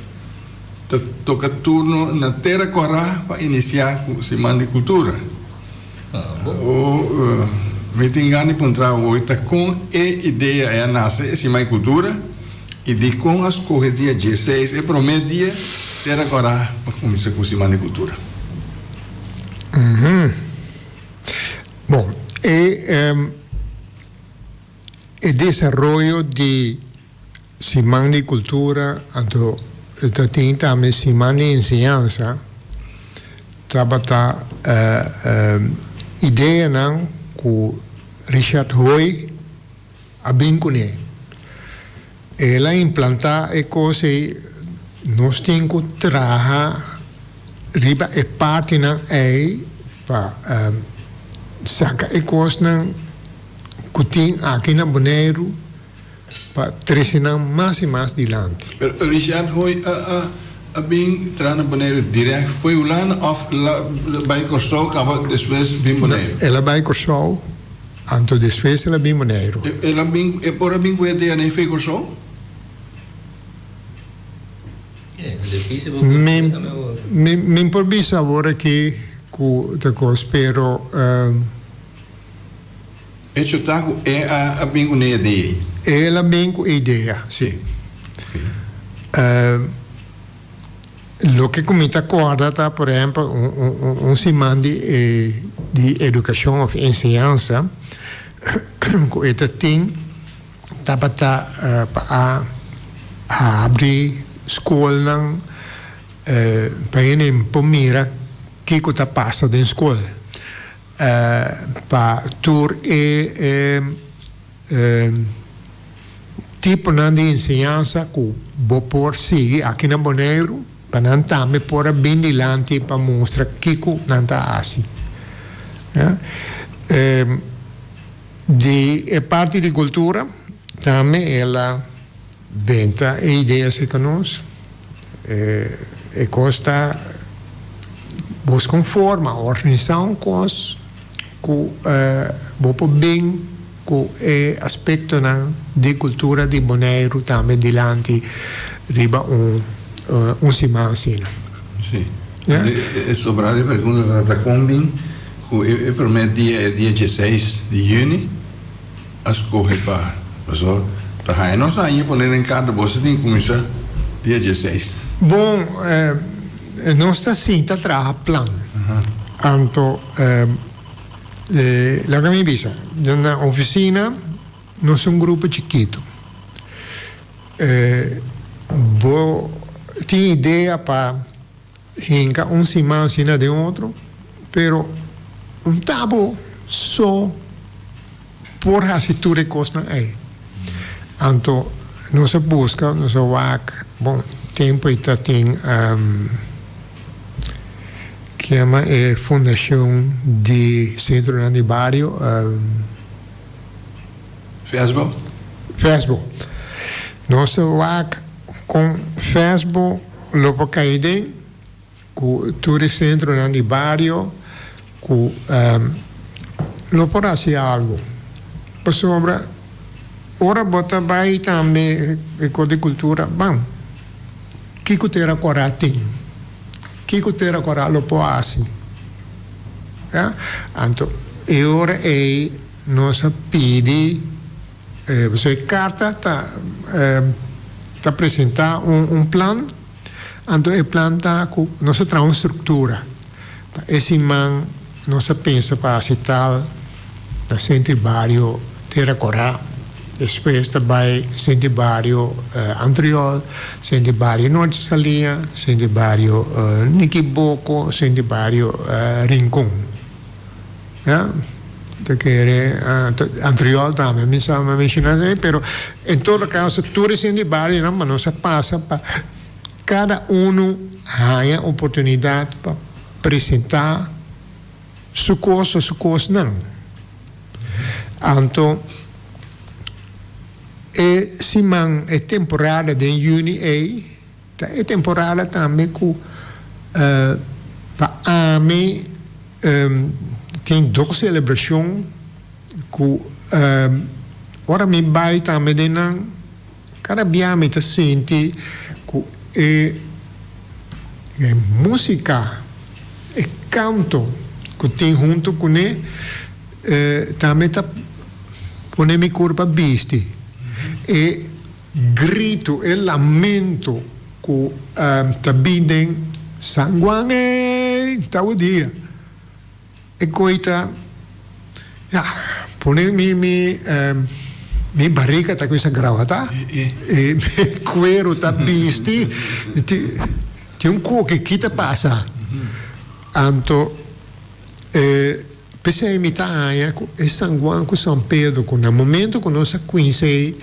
ta toka turno na Tera Kòrá pa inisiá ku Siman di Kultura. O mi tin gana di puntra awor ta kon e idea ei a nase, e Siman di Kultura, i dikon a skohe dia dieseis, e promé dia Tera Kòrá pa kuminsá ku Siman di Kultura. Bon, e e desaroyo di Siman di Kultura anto ta tin tambe Siman di Enseñansa tabata ideanan ku Richard Hooi a bin kuné. El a implantá e kos ei, nos tin ku traha riba e partinan ei pa saka e kosnan ku tin aki na Boneiru pa trese nan mas i mas dilanti. Pero Richard Hooi a a a bin traha na Boneiru dirèkt fo'i Hulanda òf el a bai Kòrsou kaba despues bin Boneiru? El a bai Kòrsou. Anto despues el a bin Boneiru. El a bin, e por a bin ku e DNA fe Kòrsou? Mi, mi, mi por bisa awor aki ku ta kos, pero. Hecho ta ku e a a bin ku ne idea ei. El a bin ku e idea, si. Loke ku mi ta kòrda ta, por ehèmpel, un siman di di edukashon òf enseñansa ku e ta tin tabata pa a habri skolnan pa hende por mira kiko ta pasa den skol. Pa tur e Tiponan di enseñansa ku bo por sigui aki na Boneiru pa nan tambe por a bin dilanti pa mustra kiko nan ta hasi. Di e parti di kultura tambe el a benta e idea serka nos. E kos ta buska un forma, organisá un kos ku bo por bin ku e aspektonan di kultura di Boneiru tambe dilanti riba un un siman asina. Sí. E sobrá di pregunta ta kon bin ku e promé dia, e dia dieseis di yüni, a skohe pa pasobra ta haña nos aña pone den karta bo si tin kuminsá. Dia dieseis. Bon, nos ta sinta traha plan. Anto, laga mi bisa, na oficina nos ta un grupo chikito. Bo tin idea pa hinka un siman asina den otro, pero un ta bo so por hasi tur e kosnan ei. Anto nos a buska, nos a wak, bon, tempu ei ta tin ke yama e fundashon di sentronan di bario. Fesbo. Fesbo. Nos a wak kon Fesbo lo por kai den ku tur e sentronan di bario ku lo por hasi algu. Pasobra ora bo ta bai tambe e kos di kultura, ban, kiko Tera Kòrá tin? Kiko Tera Kòrá lo por hasi? Ya. Anto e ora ei nos a pidi, pasobra e karta ta ta presentá un plan, anto e plan ta ku nos a traha un struktura. Pa e siman nos a pensa pa hasi tal na Sentro di Bario Tera Kòrá, despues ta bai Sentro di Bario Antriol, Sentro di Bario Norte Saliña, Sentro di Bario Nikiboko, Sentro di Bario Rincon. Ya, ta kere Antriol tambe mi sa mi a menshona esei, pero en todo kaso tur e Sentro di Barionan pa nos a pasa pa Kada unu haña oportunidat pa presentá su kos o su kosnan. Anto e siman, e temporada den yüni ei ta e temporada tambe ku pa ami tin dos selebrashon ku ora mi bai tambe den nan. Kada bia mi ta sinti ku e músika, e kanto ku tin huntu kuné tambe ta pone mi kurpa bisti. E gritu, e lamento ku ta bin den San Juan ey ta awe dia. E koe ta, ya, pone mi mi mi barriga ta kuminsa grawata, e mi kuero ta bisti, tin un koke ki ta pasa. Anto e p'esei mi ta haña ku e San Juan ku San Pedro ku na momento ku nos a kuinsa ei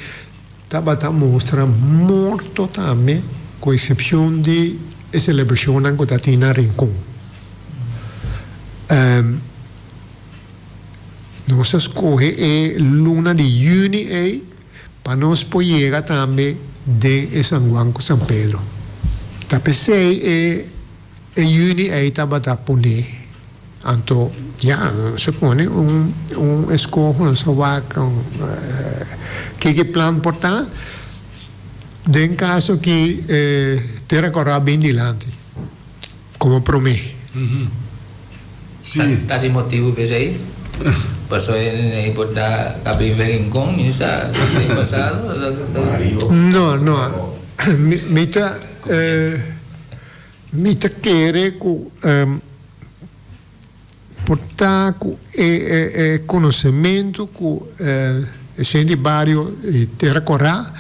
tabata mustra morto tambe ku eksepshon di e selebrashonnan ku ta tin na Rincon. Nos a skohe e luna di yüni ei pa nos por yega tambe den e San Juan ku San Pedro. Ta p'esei e e yüni ei tabata poné. Anto ya, nos a pone un un eskoho, nos a wak kiko e plan por ta. Den kaso ki Tera Kòrá bin dilanti. Como prome. Sí. Ta di motibu p'esei? Paso e nene por ta a bin fe Rincon mi sa den pasado. No, no. Mi ta mi ta kere ku por ta ku e e konosementu ku e shen di bario di Tera Kòrá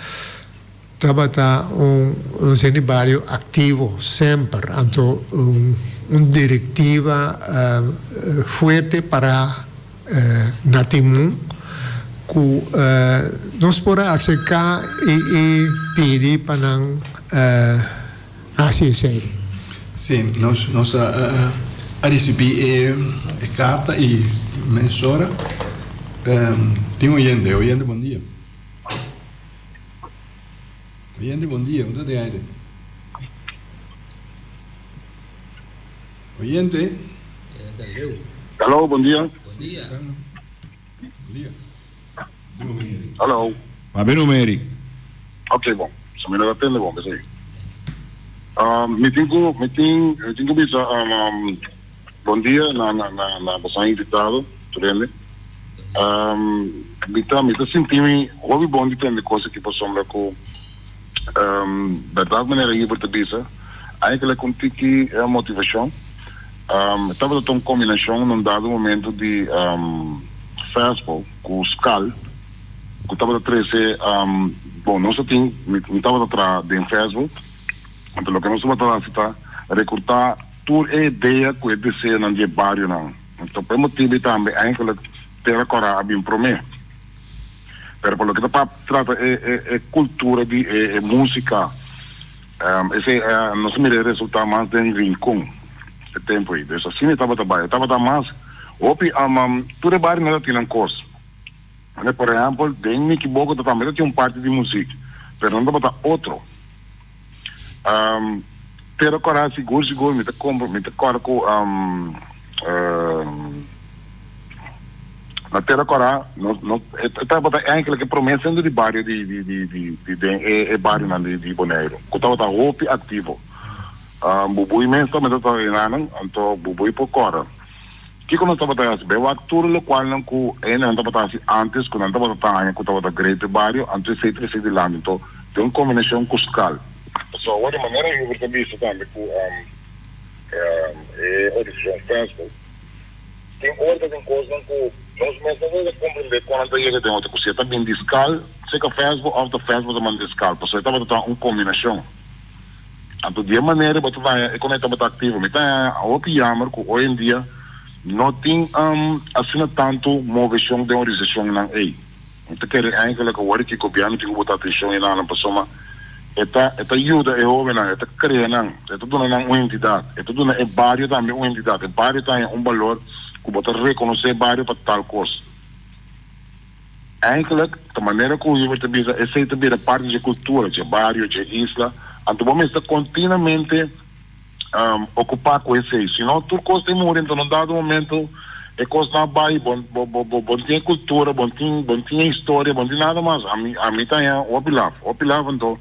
Tabata un un di bario activo semper, anto un un directiva fuerte para na timon cu nos por a acerca y y pidi pa nan haci esey. Sí, nos nos a a ricibi e e carta y mesora tin oyente, oyente bon dia. Oyente bon dia, un ta den aire? Oyente. Hello, bon dia. Bon dia. Bon dia. Hello. Papi Numeri. Ok, bon. So mi no ta tende bon, p'esei. Um, mi tin ku, mi tin, mi tin ku bisa um, um, bon dia na, na, na, na bosan invitado, tur hende. Mi ta mi ta sinti mi hopi bon di tende kos aki pasobra ku Bèrdat manera Hubert ta bisa, eigenlijk un tiki motivashon. Tabata ta un kombinashon na un dado momento di fèsbol ku skal ku tabata trese, bon nos a tin, mi tabata traha den fèsbol, anto loke nos tabata hasi ta rekrutá tur e idea ku e deseonan di e barionan. Anto pa e motibu ei tambe eigenlijk Tera Kòrá a bin promé. Pero pa loke ta pa trata e e e cultura di e e musica, esey nos a mira e resulta mas den Rincon e tempo ey. Dus asina e tabata bay. E tabata mas hopi tur e barionan ta tin nan cos. Ane por ehempel den Nikiboko ta tambe ta tin un parti di muziek, pero nan tabata otro. Pero kora sigur sigur mi ta compra mi ta kora ku na Tera Kora nos nos e tabata eigenlijk e prome centro di bario di di di di di den e e barionan di di Boneiru ku tabata hopi aktivo. Bubui mes tambe tabata enanan anto Bubui por kora. Kiko nos tabata hasi? Bai wak tur lokualnan ku hendenan tabata hasi ántes ku nan tabata ta haña ku tabata great p'e bario, anto esei trese dilanti. Anto den un kombinashon ku skal. Pasobra awor di manera Hubert ta bisa tambe ku e organisashon Festival tin ora ta tin kosnan ku nos mes no ta komprendé kon nan ta yega den otro ku si e ta bin di skal seka Festival òf ta Festival ta manda di skal pasobra e tabata ta un kombinashon. Anto di e manera bo ta haña e kon e tabata aktivo. Mi ta haña hopi yamer ku hoy en dia no tin asina tantu moveshon den organisashonnan ei. Mi ta kere eigenlijk awor ki gobièrnu tin ku bota atenshon enanan pasobra e ta e ta yuda e hóbennan, e ta krea nan, e ta duna nan un entidat, e ta duna e bario tambe un entidat. E bario ta haña un balor ku bo ta rekonosé e bario pa tal kos. Eigenlijk, ta manera ku Hubert ta bisa, esei ta bira parti dje kultura, dje bario, dje isla. Anto bo mester kontinuamente okupá ku esei. Si no, tur kos ta muri. Anto na un dado momento e kosnan a bai, bo bo bo bo no tin e kultura, bo no tin bo no tin e historia, bo no tin nada mas. Ami ami ta haña hopi laf, hopi laf. Anto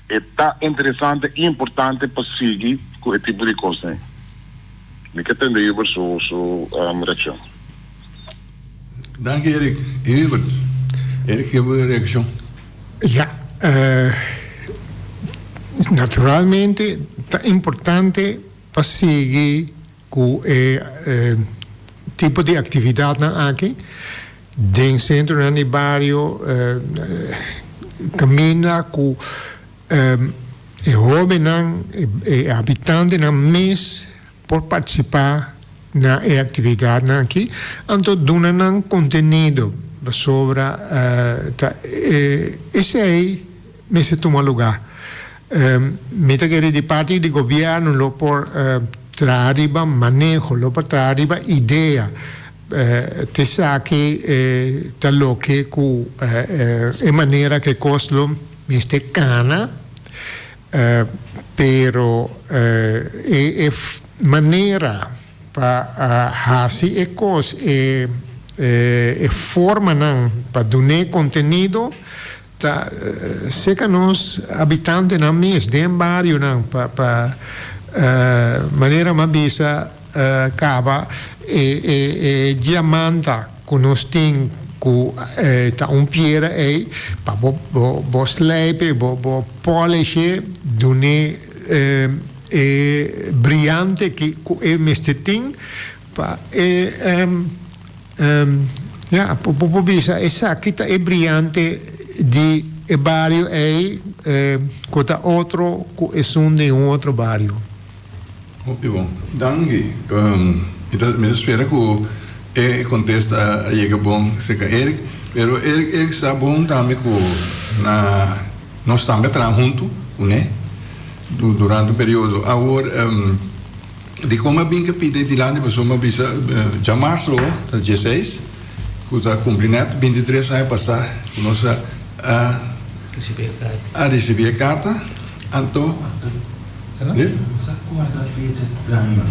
e ta interesante i importante pa sigui ku e tipo di kosnan ei. Mi ke tende Hubert su su reakshon. Danki Eric. Hubert, Eric ke bo reaccion? Ja, naturalmente ta importante pa sigui ku e tipo di actividadnan aki den centronan di bario caminda ku e hobennan, e habitantenan mes por partisipá na e aktividatnan aki, anto duna nan kontenido pasobra ta esei mester tuma lugá. Mi ta kere di parti di gobièrnu lo por traha riba maneho, lo por traha riba idea, te esaki ta loke ku e manera ku e kos lo mester kana. Pero e manera pa hasi e kos, e formanan pa dun'é kontenido ta serka nos habitantenan mes den barionan pa manera mi a bisa kaba e diamanta ku nos tin ku ta un piedra ei pa bo bo slijp e bo bo polish e dun'é e briante ki ku e mester tin pa e ya bo por bisa esaki ta e briante di e bario ei ku ta otro ku esun di un otro bario. Hopi bon. Danki. Mi ta mi ta spera ku e kontesta a yega bon serka Eric. Pero Eric Eric sa bon tambe ku na nos tambe a traha huntu kuné durante un periodo. Awor dikon a bin ke pidi dilanti pasobra mi a bisa djamarso ta dieseis ku ta kumpli nèt bintitres aña pasá ku nos a a risibí e karta. Anto.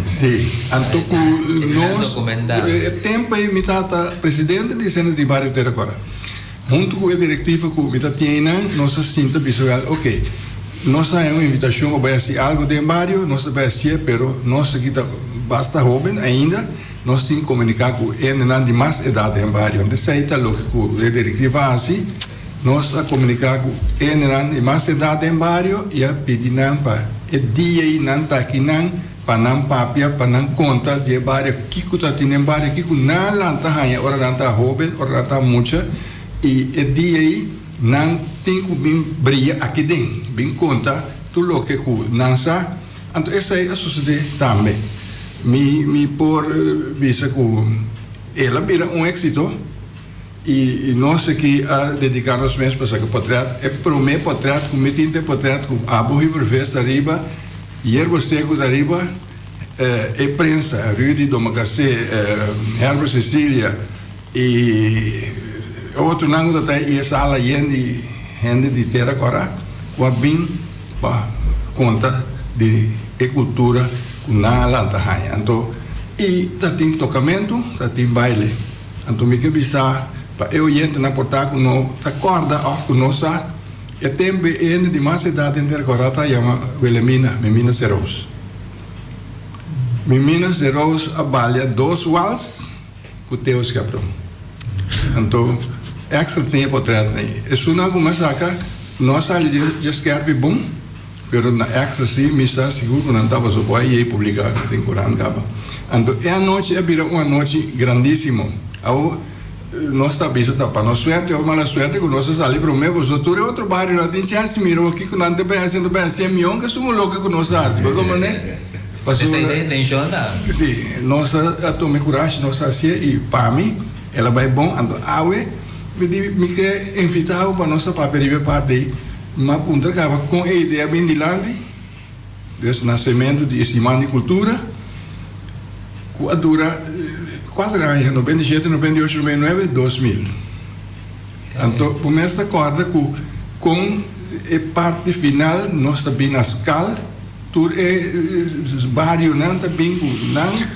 Sí, anto ku nos e tempu ei mi tabata presidente di Centro di Bario Tera Kora. Huntu ku e direktiva ku mi ta tin einan nos a sinta bisa wèl oke nos a haña un invitashon pa bai hasi algu den bario, nos ta bai hasié pero nos aki ta basta hóben ainda, nos tin komuniká ku hendenan di mas edat den bario. Anto esei ta loke ku e direktiva a hasi. Nos a komuniká ku hendenan di mas edat den bario i a pidi nan pa e dia ei nan ta aki nan pa nan papia, pa nan konta di e bario kiko ta tin den bario, kiko nan a lanta haña ora nan ta hóben, ora nan ta mucha i e dia ei nan tin ku bin bria aki den, bin konta tur loke ku nan sa. Anto esei a susedé tambe. Mi mi por bisa ku el a bira un éksito. I nos aki a dedica nos mes pa saca potret. E prome potret cu mi tin ta e potret cu abo Hubervest ariba, Yerba Seco ta ariba, e prensa, Rudy Domacassé, Herbert Cecilia y otronan cu ta ta y e sala yen di hende di Tera Cora cu a bin pa conta di e cultura cu nan a lanta haña. Anto y ta tin tocamento, ta tin baile. Anto mi ke bisa pa e oyentenan por ta ku no ta kòrda òf ku no sa, e tempu e hende di mas edat den Terkòrá ta yama Wilhelmina, Mimina Seroos. Mimina Seroos a balia dos wals ku Theo Schepton. Anto Extra tin e potrètnan ei. Esunnan ku mi a saka no a sali dje skèrpi bon. Pero na extra si mi sa sigur ku nan tabata so por a yei publiká den korant kaba. Anto e anochi a bira un anochi grandísimo. Awor nos ta bisa ta pa nos suerte òf mala suerte ku nos a sali promé pasobra tur e otro barionan tin chèns di mira wak kiko nan ta bai hasi, nan ta bai hasi e mion ke sumo loke ku nos a hasi. Bo komprendé? Pasobra. Esei ta e intenshon ta. Si, nos a tuma e kurashi, nos a hasié i pa mi el a bai bon. Anto awe mi di mi ke invitá bo pa nos ta papia riba e parti ei. M'a puntra caba con e idea bin dilanti, dus nacemento di e Siman di Cultura, cu a dura cuater aña, 97, 98, 99, 2000. Anto bo mes ta corda cu con e parti final nos ta bin na scal, tur e barionan ta bin cu nan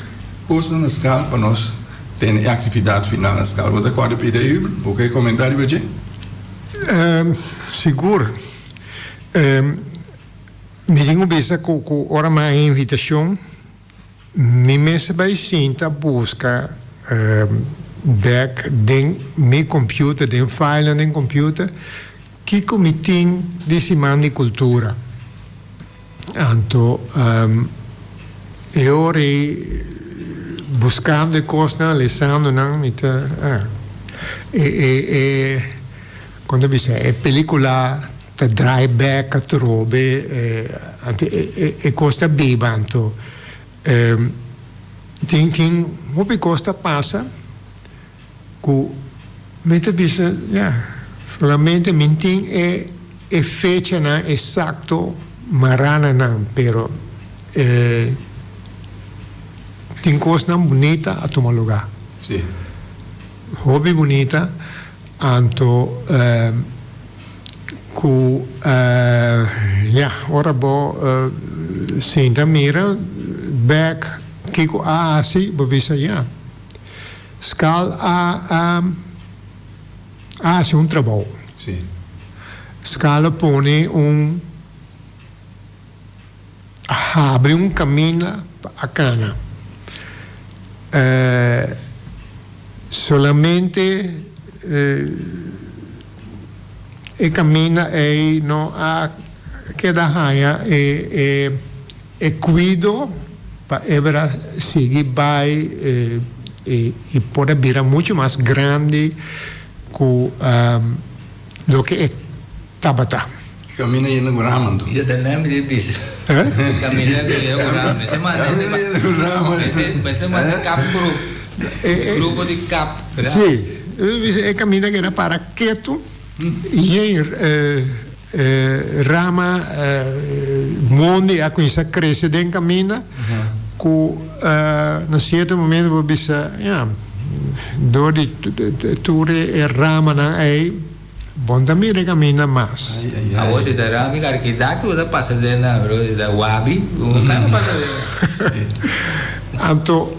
cosnan na scal pa nos tene e actividad final na scal. Bo ta corda Peter Hubert? Bo ke comenta riba dje? Sigur. Mi tin ku bisa ku ku ora mi a invitashon mi mester bai sinta buska bek den mi computer, den filenan den computer kiko mi tin di Siman di Kultura. Anto e ora ei buskando e kosnan, lesando nan, mi ta e e e kon ta bisa e pelikula ta draai bek atrobe anto e e kos ta biba anto tin tin hopi kos ta pasa Ku mi ta bisa, ya, solamente mi tin e e fechanan esakto mará na nan, pero e tin kosnan bunita a tuma lugá. Sí. Hopi bunita, anto ku ya, ora bo sinta mira bèk kiko a hasi, bo bisa, ya. Skal a a hasi un trabou. Sí. Skal a pone un a habri un kaminda pa a kana. Solamente e kaminda ei no a keda haña e e. E kuido pa e bira sigui bai i por a bira muchu mas grandi ku loke e tabata. Kaminda yena ku rama anto. Yo ta nèm di bisa. Kaminda ku yena ku rama. Mester manda hende pa. Kaminda yena ku rama. Mester manda kap grup. Grupo di kap. Si. E kaminda keda para ketu yen. E rama mondi a cuminsa crece den caminda cu na cierto momento bo bisa ya door di tur e ramanan ey bo no ta mira e caminda mas. Awor si ta rami carkida cu bo ta pasa den nan bro si ta wabi bo no ta pasa den nan. Anto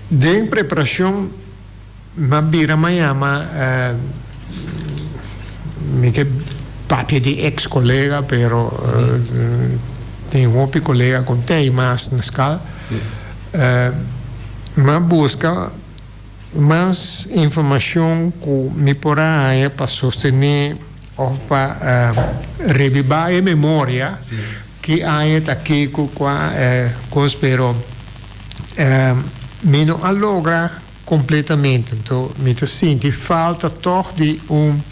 den preparacion. M'a bira m'a yama mi ke papia di ex colega pero tin hopi colega con tei mas na skal. M'a busca. Mas informashon ku mi por a haña pa sostené òf pa rebibá e memoria ki aña ta kiko kua kos pero mi no a logra kompletamente anto mi ta sinti falta tòg di un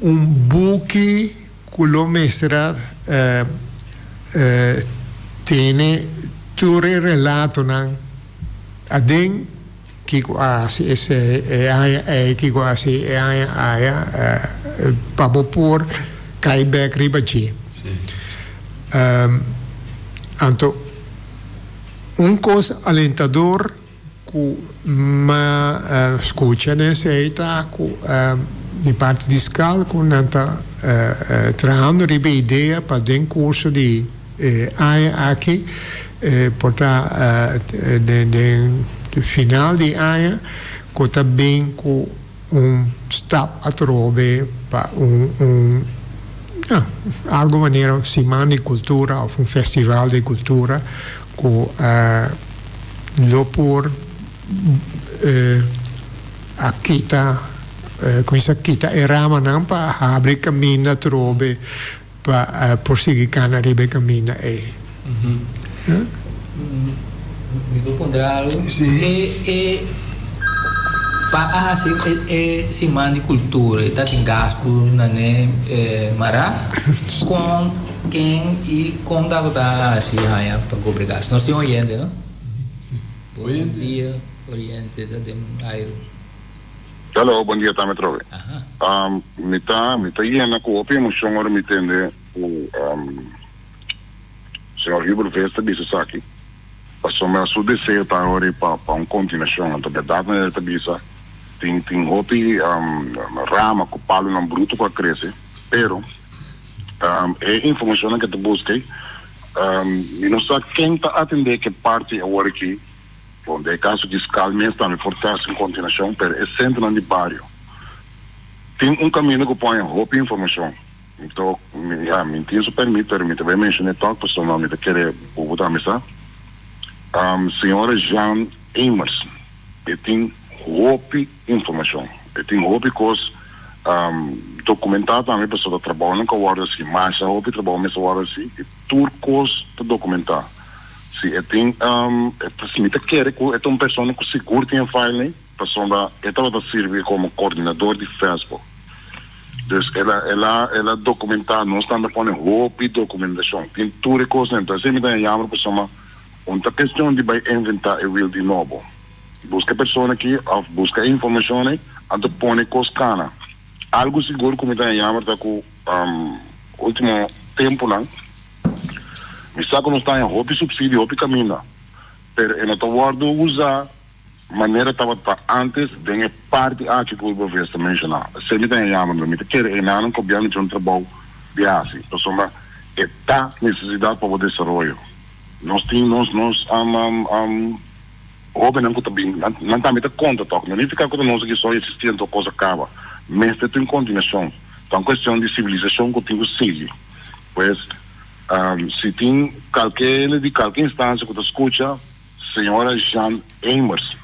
un buki ku lo mester a tene tur e relatonan aden, kiko a hasi esei e aña ei, kiko a hasi e aña aya, pa bo por kai bek riba dje. Anto un kos alentador Ku m'a skucha den esei ta ku di parti di skal ku nan ta trahando riba e idea pa den kurso di e aña aki por ta den final di aña ku ta bin ku un stap atrobe pa un un ya algo manera un siman di kultura òf un festival di kultura ku lo por a kita kuminsá kita e ramanan pa habri kaminda atrobe pa por sigui kana riba e kaminda ei. Mi por puntra algo? Sí. E e pa a hasi e e siman di kultura e ta tin gastu na ne mará? Kon, ken i kon tabata hasi haña pa kobra gastu? Nos tin oyente no? Bon dia oyente ta den airu. Hello, bon dia tambe atrobe. Mi ta mi ta yena ku hopi emocion ora mi tende ku señor Hubert Vest ta bisa esaki, pasobra su deseo ta ora pa pa un kontinuashon. Anto bèrdat manera e ta bisa tin tin hopi rama ku palunan brutu ku a krese, pero e informashonnan ku e ta buska ei mi no sa ken ta atendé ke parti awor aki. Bon, den e kaso di skal mes tambe por ta sin kontinuashon, pero e sentronan di bario tin un kaminda ku por haña hopi informashon. Anto, mi, ya, mi tin su pèrmit, pero mi ta bai menshoné tòg pasobra mi ta kere bo tambe sa. Señora Jean Emers, e tin hopi informashon, e tin hopi kos dokumentá tambe pasobra trabounan ku a wòrdu hasi, masha hopi trabou mes a wòrdu hasi i tur kos ta dokumentá. Si e tin, mi ta kere ku e ta un persona ku sigur tin e file ei, pasobra e tabata sirbi komo koordinador di FESBO. Dus el a, el a, el a dokumentá, nos tambe a pone hopi dokumentashon, tin tur e kosnan. Entonces esei mi ta yamber pasobra un ta kestion di bai inventá e wiel di nobo. Buska e persona aki òf buska e informashon ei, anto pone kos kana. Algu sigur ku mi ta yamber ta ku último tempunan, Mi sa ku nos ta haña hopi supsidio, hopi kaminda, pero e no ta wòrdu usá manera tabata ántes den e parti aki ku Wilberforce ta menshoná. Esei mi ta haña yama, mi ta kere einan gobièrnu tin un trabou di hasi, pasobra e ta nesesidat pa bo desaroyo. Nos tin nos nos Hóbennan ku ta bin, nan nan tambe ta konta tòg. No nifiká ku ta nos aki so eksistí anto kos a kaba. Mester tin kontinuashon. Ta un kuestion di sivilisashon ku tin ku sigui. Pues, si tin kalke hende di kalke instansia ku ta skucha, señora Jean Emers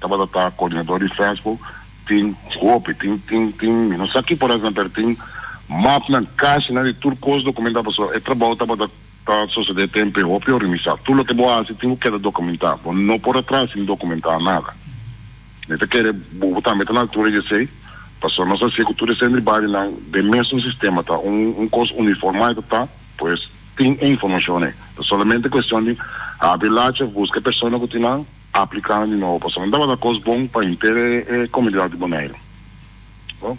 tabata ta koordinador di FESBO, tin hopi, tin tin tin, mi no sa ki por esnan, pero tin mapnan, kashinan di tur kos dokumentá pasobra e trabou tabata. Ta sosodé tempu e hopi organisá. Tur loke bo hasi tin ku keda dokumentá. Bo no por atras sin dokumentá nada. Mi ta kere bo tambe ta na altura di esei, pasobra nos a hasié ku tur e sentro di barionan den mesun sistema. Ta un un kos uniformá e ta ta, pues tin e informashon ei. Ta solamente kuestion di habri lacha, buska e persona ku tin nan, apliká nan di nobo, pasobra nan tabata kos bon pa henter e komunidat di Boneiru. Bo.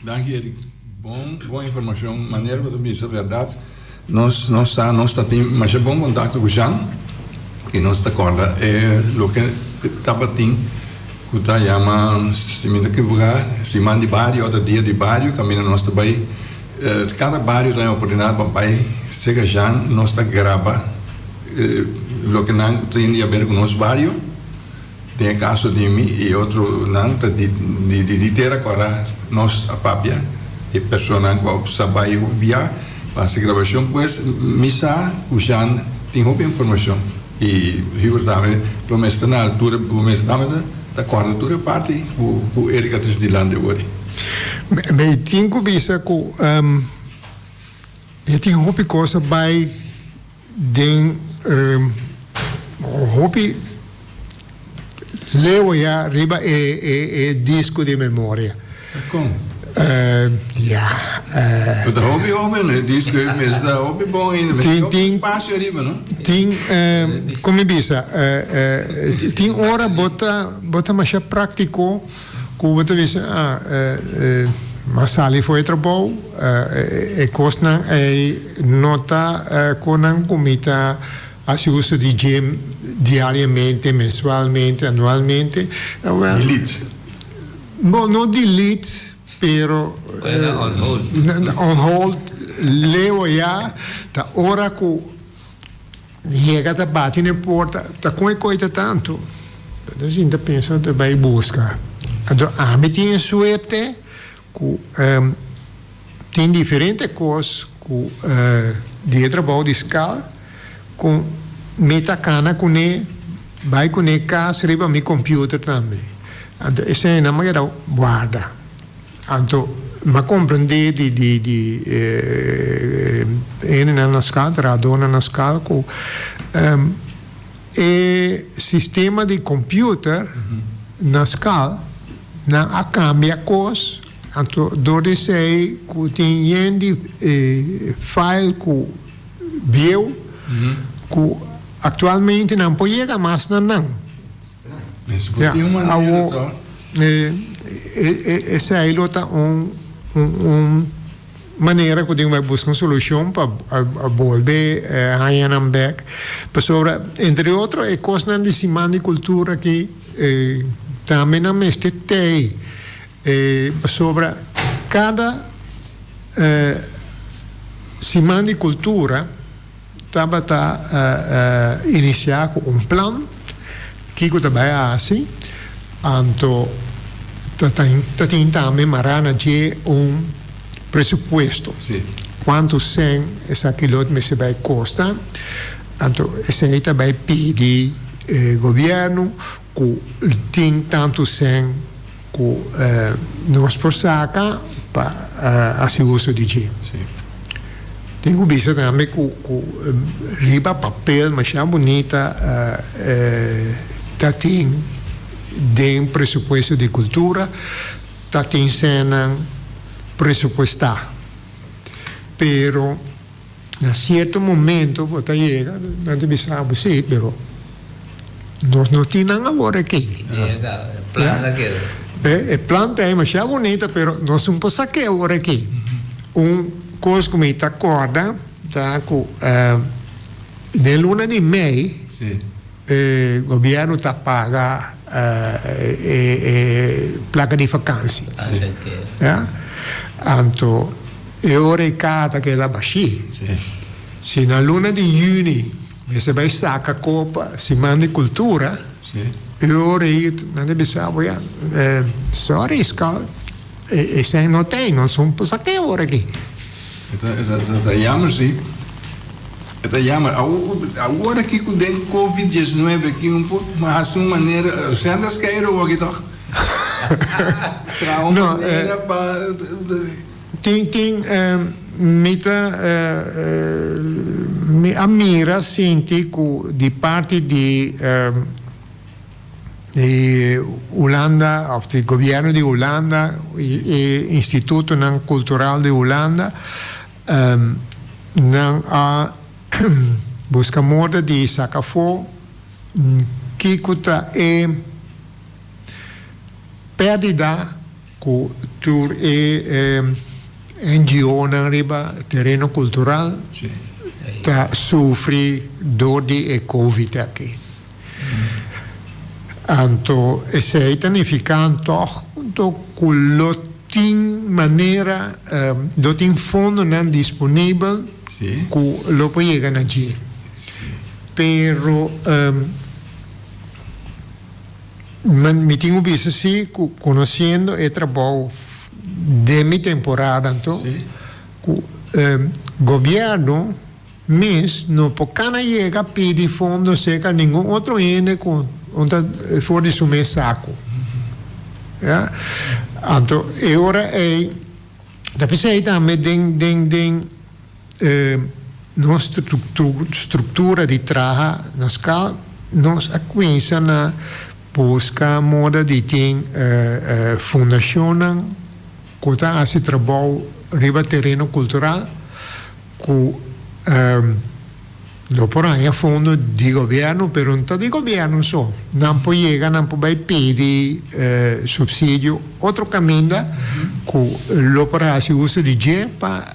Danki Eric. Bon bon informacion. Manera bo ta bisa berdad nos nos sa nos ta tin masha bon contacto cu Jean y nos ta corda e loke tabatin cu ta yama si mi no ta equivoca siman di bario ota dia di bario caminda nos ta bay cada bario ta haña oportunidad pa bay cerca Jean nos ta graba loke nan tin di haber cu nos bario. Den e kaso di mi i otronan ta di di tera ku ora nos a papia e personanan ku a sa bai hopi bia pa hasi grabashon pues mi sa ku Jean tin hopi informashon. I Hubert tambe lo mester na altura, bo mester tambe ta ta kòrda tur e parti ku ku Eric a trese dilanti awor. Mi tin ku bisa ku e tin hopi kos a bai den hopi leu ya riba e e e disco di memoria. Kon? Ya. Bo ta hopi hoben, e disco ei mester ta hopi bon ainda. Mester tin hopi spasio ariba, no? Tin, kon mi bisa, tin ora bo ta bo ta masha práktiko ku bo ta bisa, ah, m'a sali for e trabou, e kosnan ei no ta konan ku mi ta hasi uso di dje diariamente, mensualmente, anualmente. Delete. Bo no delete pero on hold. On hold leo ya ta ora ku yega ta bati na e porta ta kon e koi ta tantu ta sinta pensa ta bai buska anto ami tin e suerte ku tin diferente kos ku di e trabou di skal ku mi ta kana kuné bai kuné kas riba mi computer tambe. Anto eseinan mi a keda warda. Anto mi a komprendé di di di hendenan na skal, trahadónan na skal ku e sistema di computer na skal nan a kambia kos. Anto dor di esei ku tin yen di file ku bieu ku aktualmente nan por yega mas na nan. Ya, awo esei lo ta un un manera ku tin bai buska un solushon pa bolbe haña nan bèk. Pasobra entre otro e kosnan di siman di kultura aki tambe nan mester tei pasobra kada siman di kultura Tabata inisiá ku un plan kiko ta bai hasi, anto ta tin tambe mará na dje un presupuesto. Kuantu sèn esaki lo mester bai kosta, anto esei ta bai pidi gobièrnu ku tin tantu sèn ku nos por saka pa hasi uso di dje. Tin ku bisa tambe ku riba papel masha bunita ta tin den presupuesto di kultura ta tin sènnan presupuestá pero Na cierto momento bo ta yega, nan ta bisa bo si, pero nos no tin nan awor aki. E plan a keda. E plan ta demasiado bunita, pero nos no por saké awor aki. Un cos cu mi ta corda ta cu den luna di mei e gobierno ta paga e placa di vakantie. Anto. E ora e kaha ta keda bashí. Si na luna di yüni mester bai saka kopa Siman di Kultura, e ora ei nan ta bisa bo ya, sorry Skal, esei no t'ei, nos no por sak'é awor aki. E ta jammer si. E ta jammer. Awor aki ku den covid diesnuebe aki un por hasi un manera, sèn ta skeiru awor aki tòg? Traha un manera pa. Tin tin mi ta mi a mira sinti ku di parti di di Hulanda of di gobierno di Hulanda i e institutonan kultural di Hulanda nan a buska moda di saka afó kiko ta e pèrdida Ku tur e NGOnan riba tereno kultural ta sufri dor di e covid aki. Anto esei ta nifiká tòg ku lo tin manera, lo tin fondonan disponibel ku lo por yega na dje. Pero. Mi tin ku bisa si ku konosiendo e trabou den mi temporada anto ku gobièrnu mes no por kana yega pidi fondo serka ningun otro hende ku no ta for di su mes saku. Ya. Anto e ora ei ta p'esei tambe den den den nos struktura di traha na skal nos a kuminsa na buska moda di tin fundashonnan ku ta hasi trabou riba tereno kultural ku lo por haña fondo di gobièrnu, pero no ta di gobièrnu so. Nan por yega, nan por bai pidi supsidio otro kaminda ku lo por hasi uso di dje pa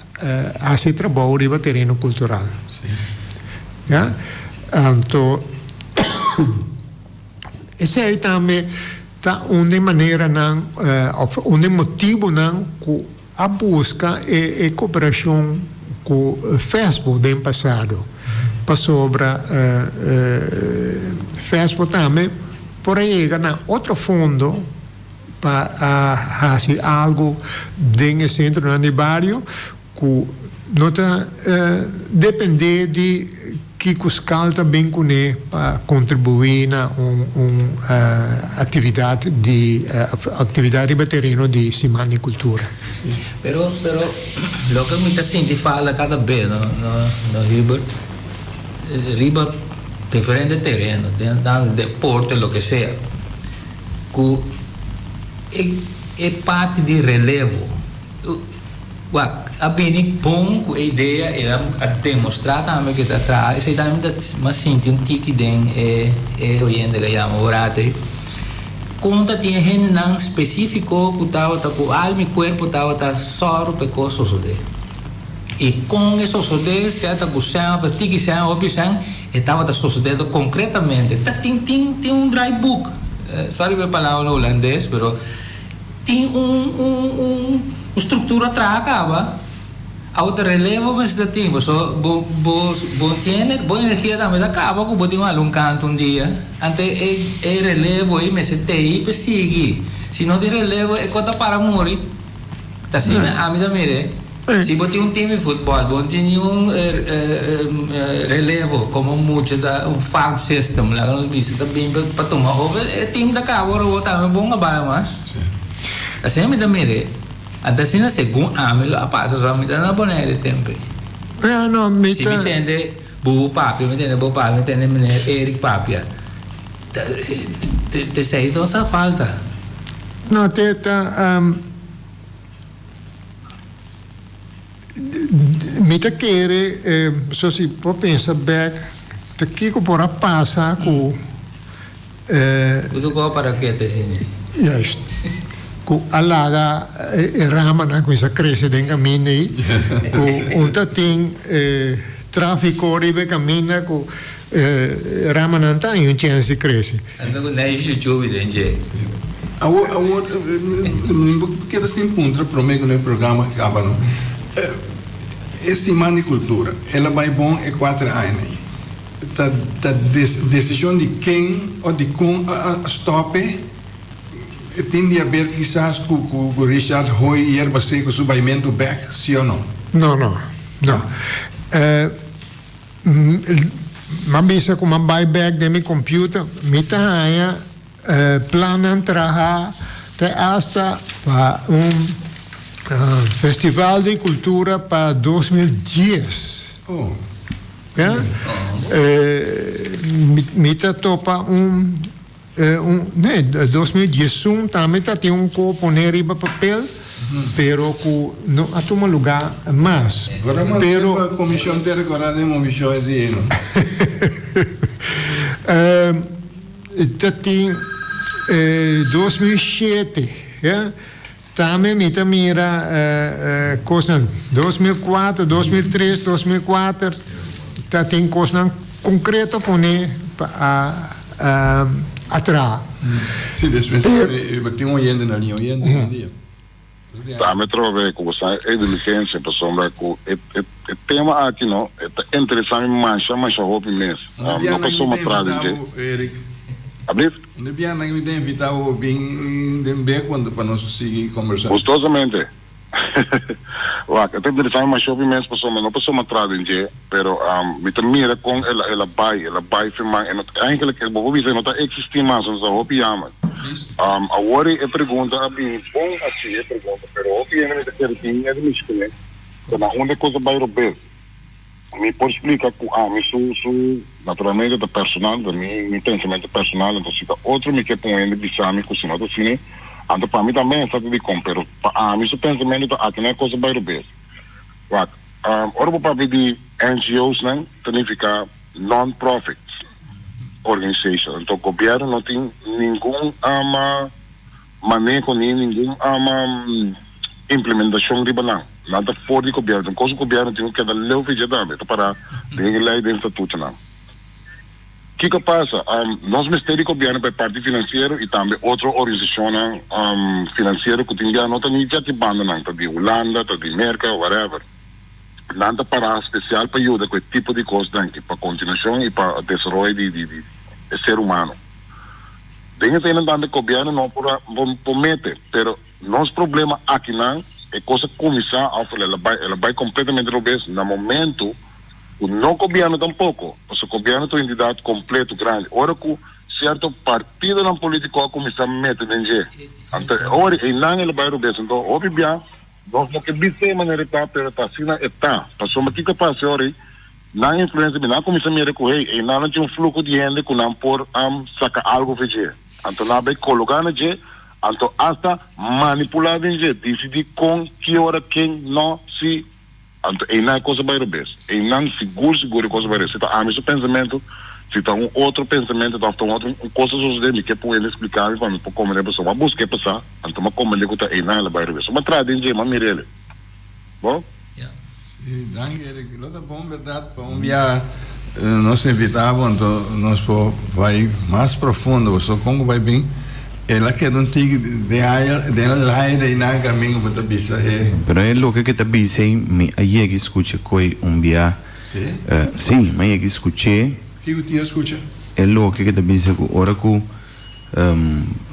hasi trabou riba tereno kultural. Ya. Anto esei tambe ta un di maneranan òf un di motibunan ku A buska e koperashon ku Fesbo den pasado, pasobra Fesbo tambe por a yega na otro fondo pa a hasi algu den e sentronan di bario ku no ta depende di Kiko skal ta bin kuné pa kontribuí na un un aktividat di aktividat riba tereno di Siman di Kultura? Pero pero loke mi ta sinti falta kada bes no no no Hubert riba diferente tereno den tanto deporte loke sea ku e e parti di relevo. Wak, a bini bon ku e idea, el a demostrá tambe ku e ta traha. Esei tambe mi ta mas sinti un tiki den e e oyente ku a yama Orate. Kon ta tin e hendenan spesífiko ku tabata ku alma i kuerpo tabata sòru pa e kos sosodé. I kon e sosodé, sea ta ku sèn òf ta tiki sèn, hopi sèn, e tabata sosodé konkretamente. Ta tin tin tin un draaiboek, sòri pa e palabra hulandes, pero. Tin un un un struktura traha kaba, awo ta relevo mester ta tin, paso bo bo bo tiene bo energia tambe ta kaba ku bo tin un alun kantu un dia, ante e e relevo ei mester tei pa sigui, si no tin relevo e kos ta para muri, ta asina ami ta mira. Si bo tin un team di futbòl, bo no tin niun relevo komo mucha ta un farm system, laga nos bisa, ta bin pa tuma over, e team ta kaba ora bo tambe bon a bala mas. Asina mi ta mir'é. Anto asina segun ami lo a pasa, so mi ta na Bonaire e tempu ei. Si mi tende Bubu papia, mi tende bo papia, mi tende meneer Eric papia, ta esei nos ta falta. No, te ta. Mi ta kere, so si bo pensa bek, ta kiko por a pasa ku. Ku tur kos para kete hende. Juist. Ku a laga e ramanan kuminsa krese den kaminda ei, ku un ta tin trafiko riba e kaminda ku ramanan ta haña un chèns di krese. Anda ku nai shuchubi den dje. Awor, awor, mi bo keda sin puntra prome ku no e programa kaba no. E siman di kultura, el a bai bon e kuater aña ei. Ta ta desishon di ken o di kon a a stòp e? E tin di haber kisas ku ku Richard Hoy yerba seku su baimentu bèk, si o no? No, no, no. M'a bisa ku m'a bai bèk den mi computer, mi ta haña plannan traha te asta pa un festival di kultura pa 2010. Ya? Mi ta topa un. Nee, 2011 tambe ta tin un ko pone riba papel, pero ku no a tuma lugá mas. Pero e komishon ta rekordá den movishon e dia no? Ta tin 2007, ya, tambe mi ta mira kosnan, 2004, 2003, 2004 ta tin kosnan konkreto pone pa a traha. Si, despues tin un oyente na liña. Oyente, bon dia. Tambe trobe ku bo sa e diligensia pasobra ku e tema aki no e ta interesa mi masha masha hopi mes. No pasobra mi a traha den dje. Ablief? Un di biaha nan mi ta invita bo bin den bek pa nos sigui kombersá. Gustosamente. Wak, e ta interesante masha hopi mes pasobra no pasobra mi a traha den dje, pero mi ta mira kon el a el a bai, el a bai fin man, e no eigenlijk bo por bisa e no ta existi mas, nos ta hopi jammer. Awor e pregunta a bini bon asi e pregunta, pero hopi hende mi ta kere tin miedu mishi kuné, ta na unda e kos a bai robes. Mi por splika ku ami su su naturalmente ta personal, ta mi mi pensamentu personal, anto si ta otro mi ke pa un hende bisa mi ku si no ta asina, anto pa mi tambe esaki ta dikon, pero pa ami su pensamentu ta aki nan e kos a bai robes. Wak, ora bo papia di NGO's nan ta nifiká non profit organization, anto gobièrnu no tin ningun maneho ni ningun implementashon riba nan. Nan ta for di gobièrnu. Kos ku gobièrnu tin ku keda leu fidja tambe ta pará den e lei, den statutonan. Kiko pasa? Nos mester di gobièrnu pa e parti finansiero i tambe otro organisashonnan finansiero ku tin bia no ta ni djaki bandanan, ta di Hulanda, ta di Merka, whatever. Nan ta pará spesial pa yuda ku e tipo di kosnan aki pa kontinuashon i pa desaroyo di e ser humano. Den eseinan tambe gobièrnu no por a por mete, pero nos problema akinan e kos a kuminsá òf el a bai el a bai kompletamente robes na momentu ku no gobièrnu tampoko, pasobra gobièrnu ta un entidat kompleto grandi, ora ku sierto partidonan polítiko a kuminsá mete den dje, anto e ora einan el a bai robes, anto hopi bia nos no ke bisa e manera e ta, pero ta asina e ta, pasobra kiko a pasa e ora ei? Nan influensia mi. Nan a kuminsá mira ku, hey, einan nan tin un fluho di hende ku nan por saka algu for dje. Anto nan a bai kologá na dje, anto asta manipulá den dje, disidí kon, ki ora, ken, no, si. Anto einan e kos a bai robes. Einan sigur sigur e kos a bai robes. Si ta ami su pensamentu, si ta un otro pensamentu òf ta un otro un kos a sosodé, mi ke p'un hende splika mi pa mi por komprendé pasobra mi a buska e pasá, anto mi a komprendé ku ta einan el a bai robes. So mi a traha den dje, mi a mir'el. Bo? Sí, danki Eric. Lo ta bon berdad pa un bia nos invita bo anto nos por bai mas profundo pasobra con cu bai bin el a keda un tiki den aire den laire einan camingo bo ta bisa e. Pero e loke ke ta bisa ei mi a yega i scucha koe un bia. Sí? Sí, mi a yega i scuch'é. Kiko ti a scucha? E loke ke ta bisa ku ora ku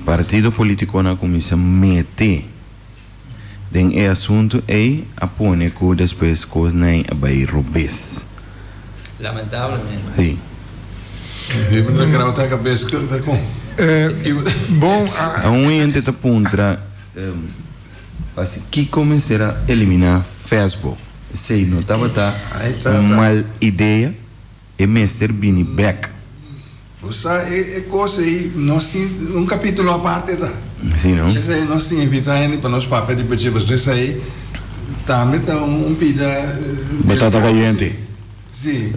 partido politiconan a cuminsa mete. Den e asuntu ei a pone ku despues kosnan a bai robes. Lamentablemente. Sí. Hubert ta krau ta kabes ta kon. Bon. A un hende ta puntra pasi kiko mester a eliminá Facebook. Esei no tabata un mal idea. E mester bini bek. Bo sa e e kos ei nos tin un kapitulo aparte ta. Si no? Esei nos tin invita hende pa nos papia di peche pasobra esei tambe ta un pida Batata kayente. Si,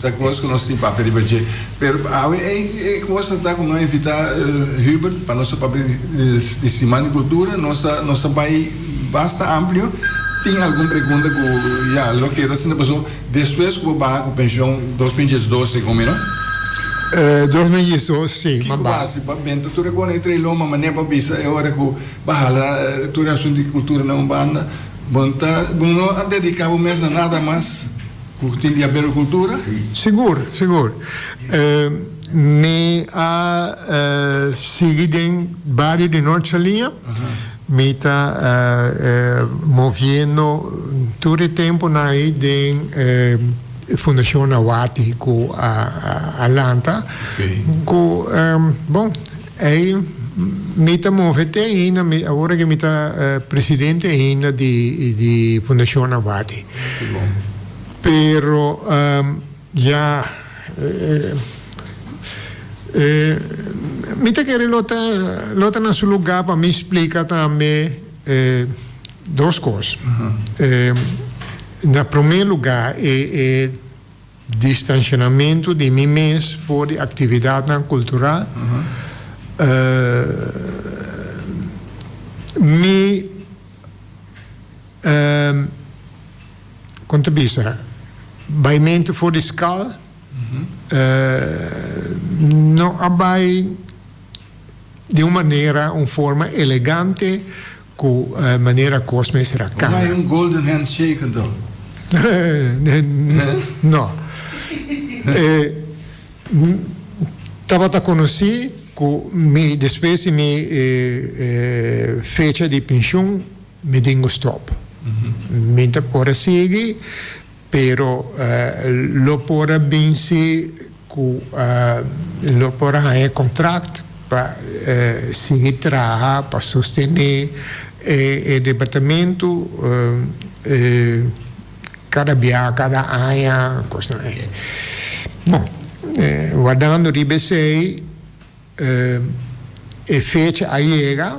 ta kos ku nos tin papia di peche. Pero awe e e kos ta ku nos invita Hubert pa nos papia di siman di kultura nos a nos a bai basta amplio. Tin algun pregunta ku ya lo keda asina pasobra. Despues ku bo baha ku penshon 2012 segun mi no? 2012 si, m'a baha. Kiko bo hasi pa benta tur e kona e trae loma manera bo bisa e ora ku bo hala tur e asuntu di kultura na un banda? Bo ta bo no a dediká bo mes na nada mas ku tin di haber ku kultura? Sigur, sigur. Mi a sigui den bario di Noord Saliña. Mi ta moviendo tur e temponan ei den e Fundashon Nawati ku a lanta. Ku bon, ei mi ta move te ainda, awor aki mi ta presidente ainda di Fundashon Nawati. Pero ya. Mi ta kere lo ta lo ta na su lugá pa mi splika tambe dos kos. Na promé lugá e e distanshonamentu di mi mes for di aktividatnan kultural. Mi. Kon ta bisa, baimentu for di skal no a bai di un manera, un forma elegante ku manera kos mester a kana. No hay un golden handshake anto? No. Tabata konosí ku mi despues di mi fecha di penshun. Mi tin ku stop. Mi ta por a sigui, pero lo por a bin si ku lo por a haña kontrakt pa sigui traha pa sostené e departamentu kada bia, kada aña, kosnan ei. Bon, wardando riba esei e fecha a yega.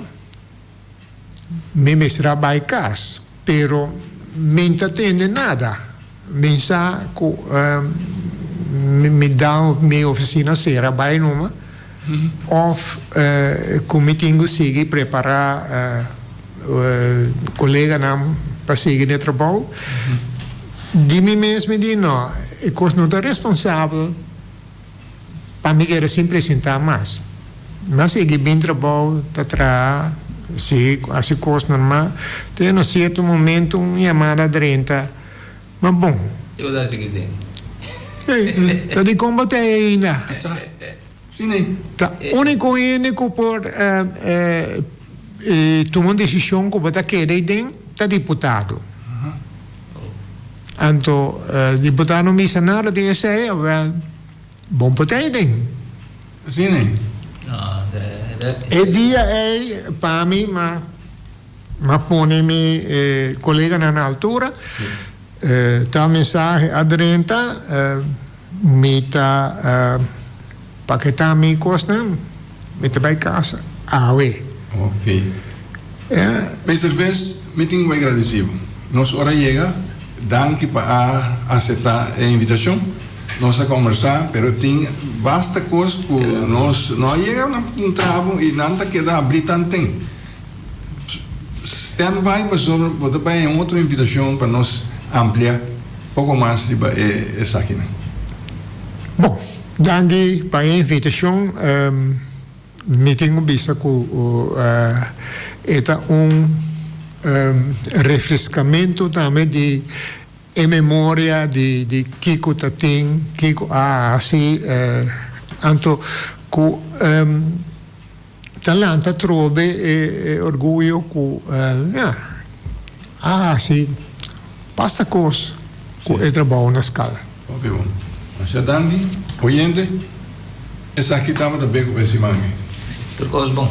Mi mester a bai kas, pero mi n'ta tende nada. Mi sa ku mi da mi ofisina sera bai numa òf ku mi tin ku sigui prepará koleganan pa sigui den e trabou. Di mi mes mi di no, e kos no ta responsabel. Pa mi kere sin presentá mas. Mi a sigui bin trabou, ta traha, sigui hasi kos normal. Te na sierto momento un yamada a drenta, Ma bon. Ke bo ta hasi aki den? Ey, ta dikon bo ta ei ainda? Si nee. Ta úniko hende ku por tuma un desishon ku bo ta keda ei den ta diputado. Anto diputado no misa nada di esei, awel bon por ta den. Asina ei. E dia ei pa mi m'a m'a pone mi koleganan na altura. Ta mensahe a drenta, mi ta paketá mi kosnan, mi ta bai kas awe. Ok. Mister Ves, mi tin ku bai gradisí bo. Nos ora yega, danki pa a aseptá e invitashon. Nos a kombersá, pero tin basta kos ku nos no a yega na puntra bo i nan ta keda abrí tanten. Stand by pasobra bo ta bai un otro invitashon pa nos amplia poko mas riba e esakinan. Bon, danki pa e invitashon. Mi tin ku bisa ku e ta un refreskamentu tambe di e memoria di kiko ta tin, kiko a hasi, anto ku ta lanta atrobe e orguyo ku ya a hasi basta kos ku e trabou na skal. Hopi bon. Masha danki, oyente. Esaki tabata Beko pa e siman aki. Tur kos bon.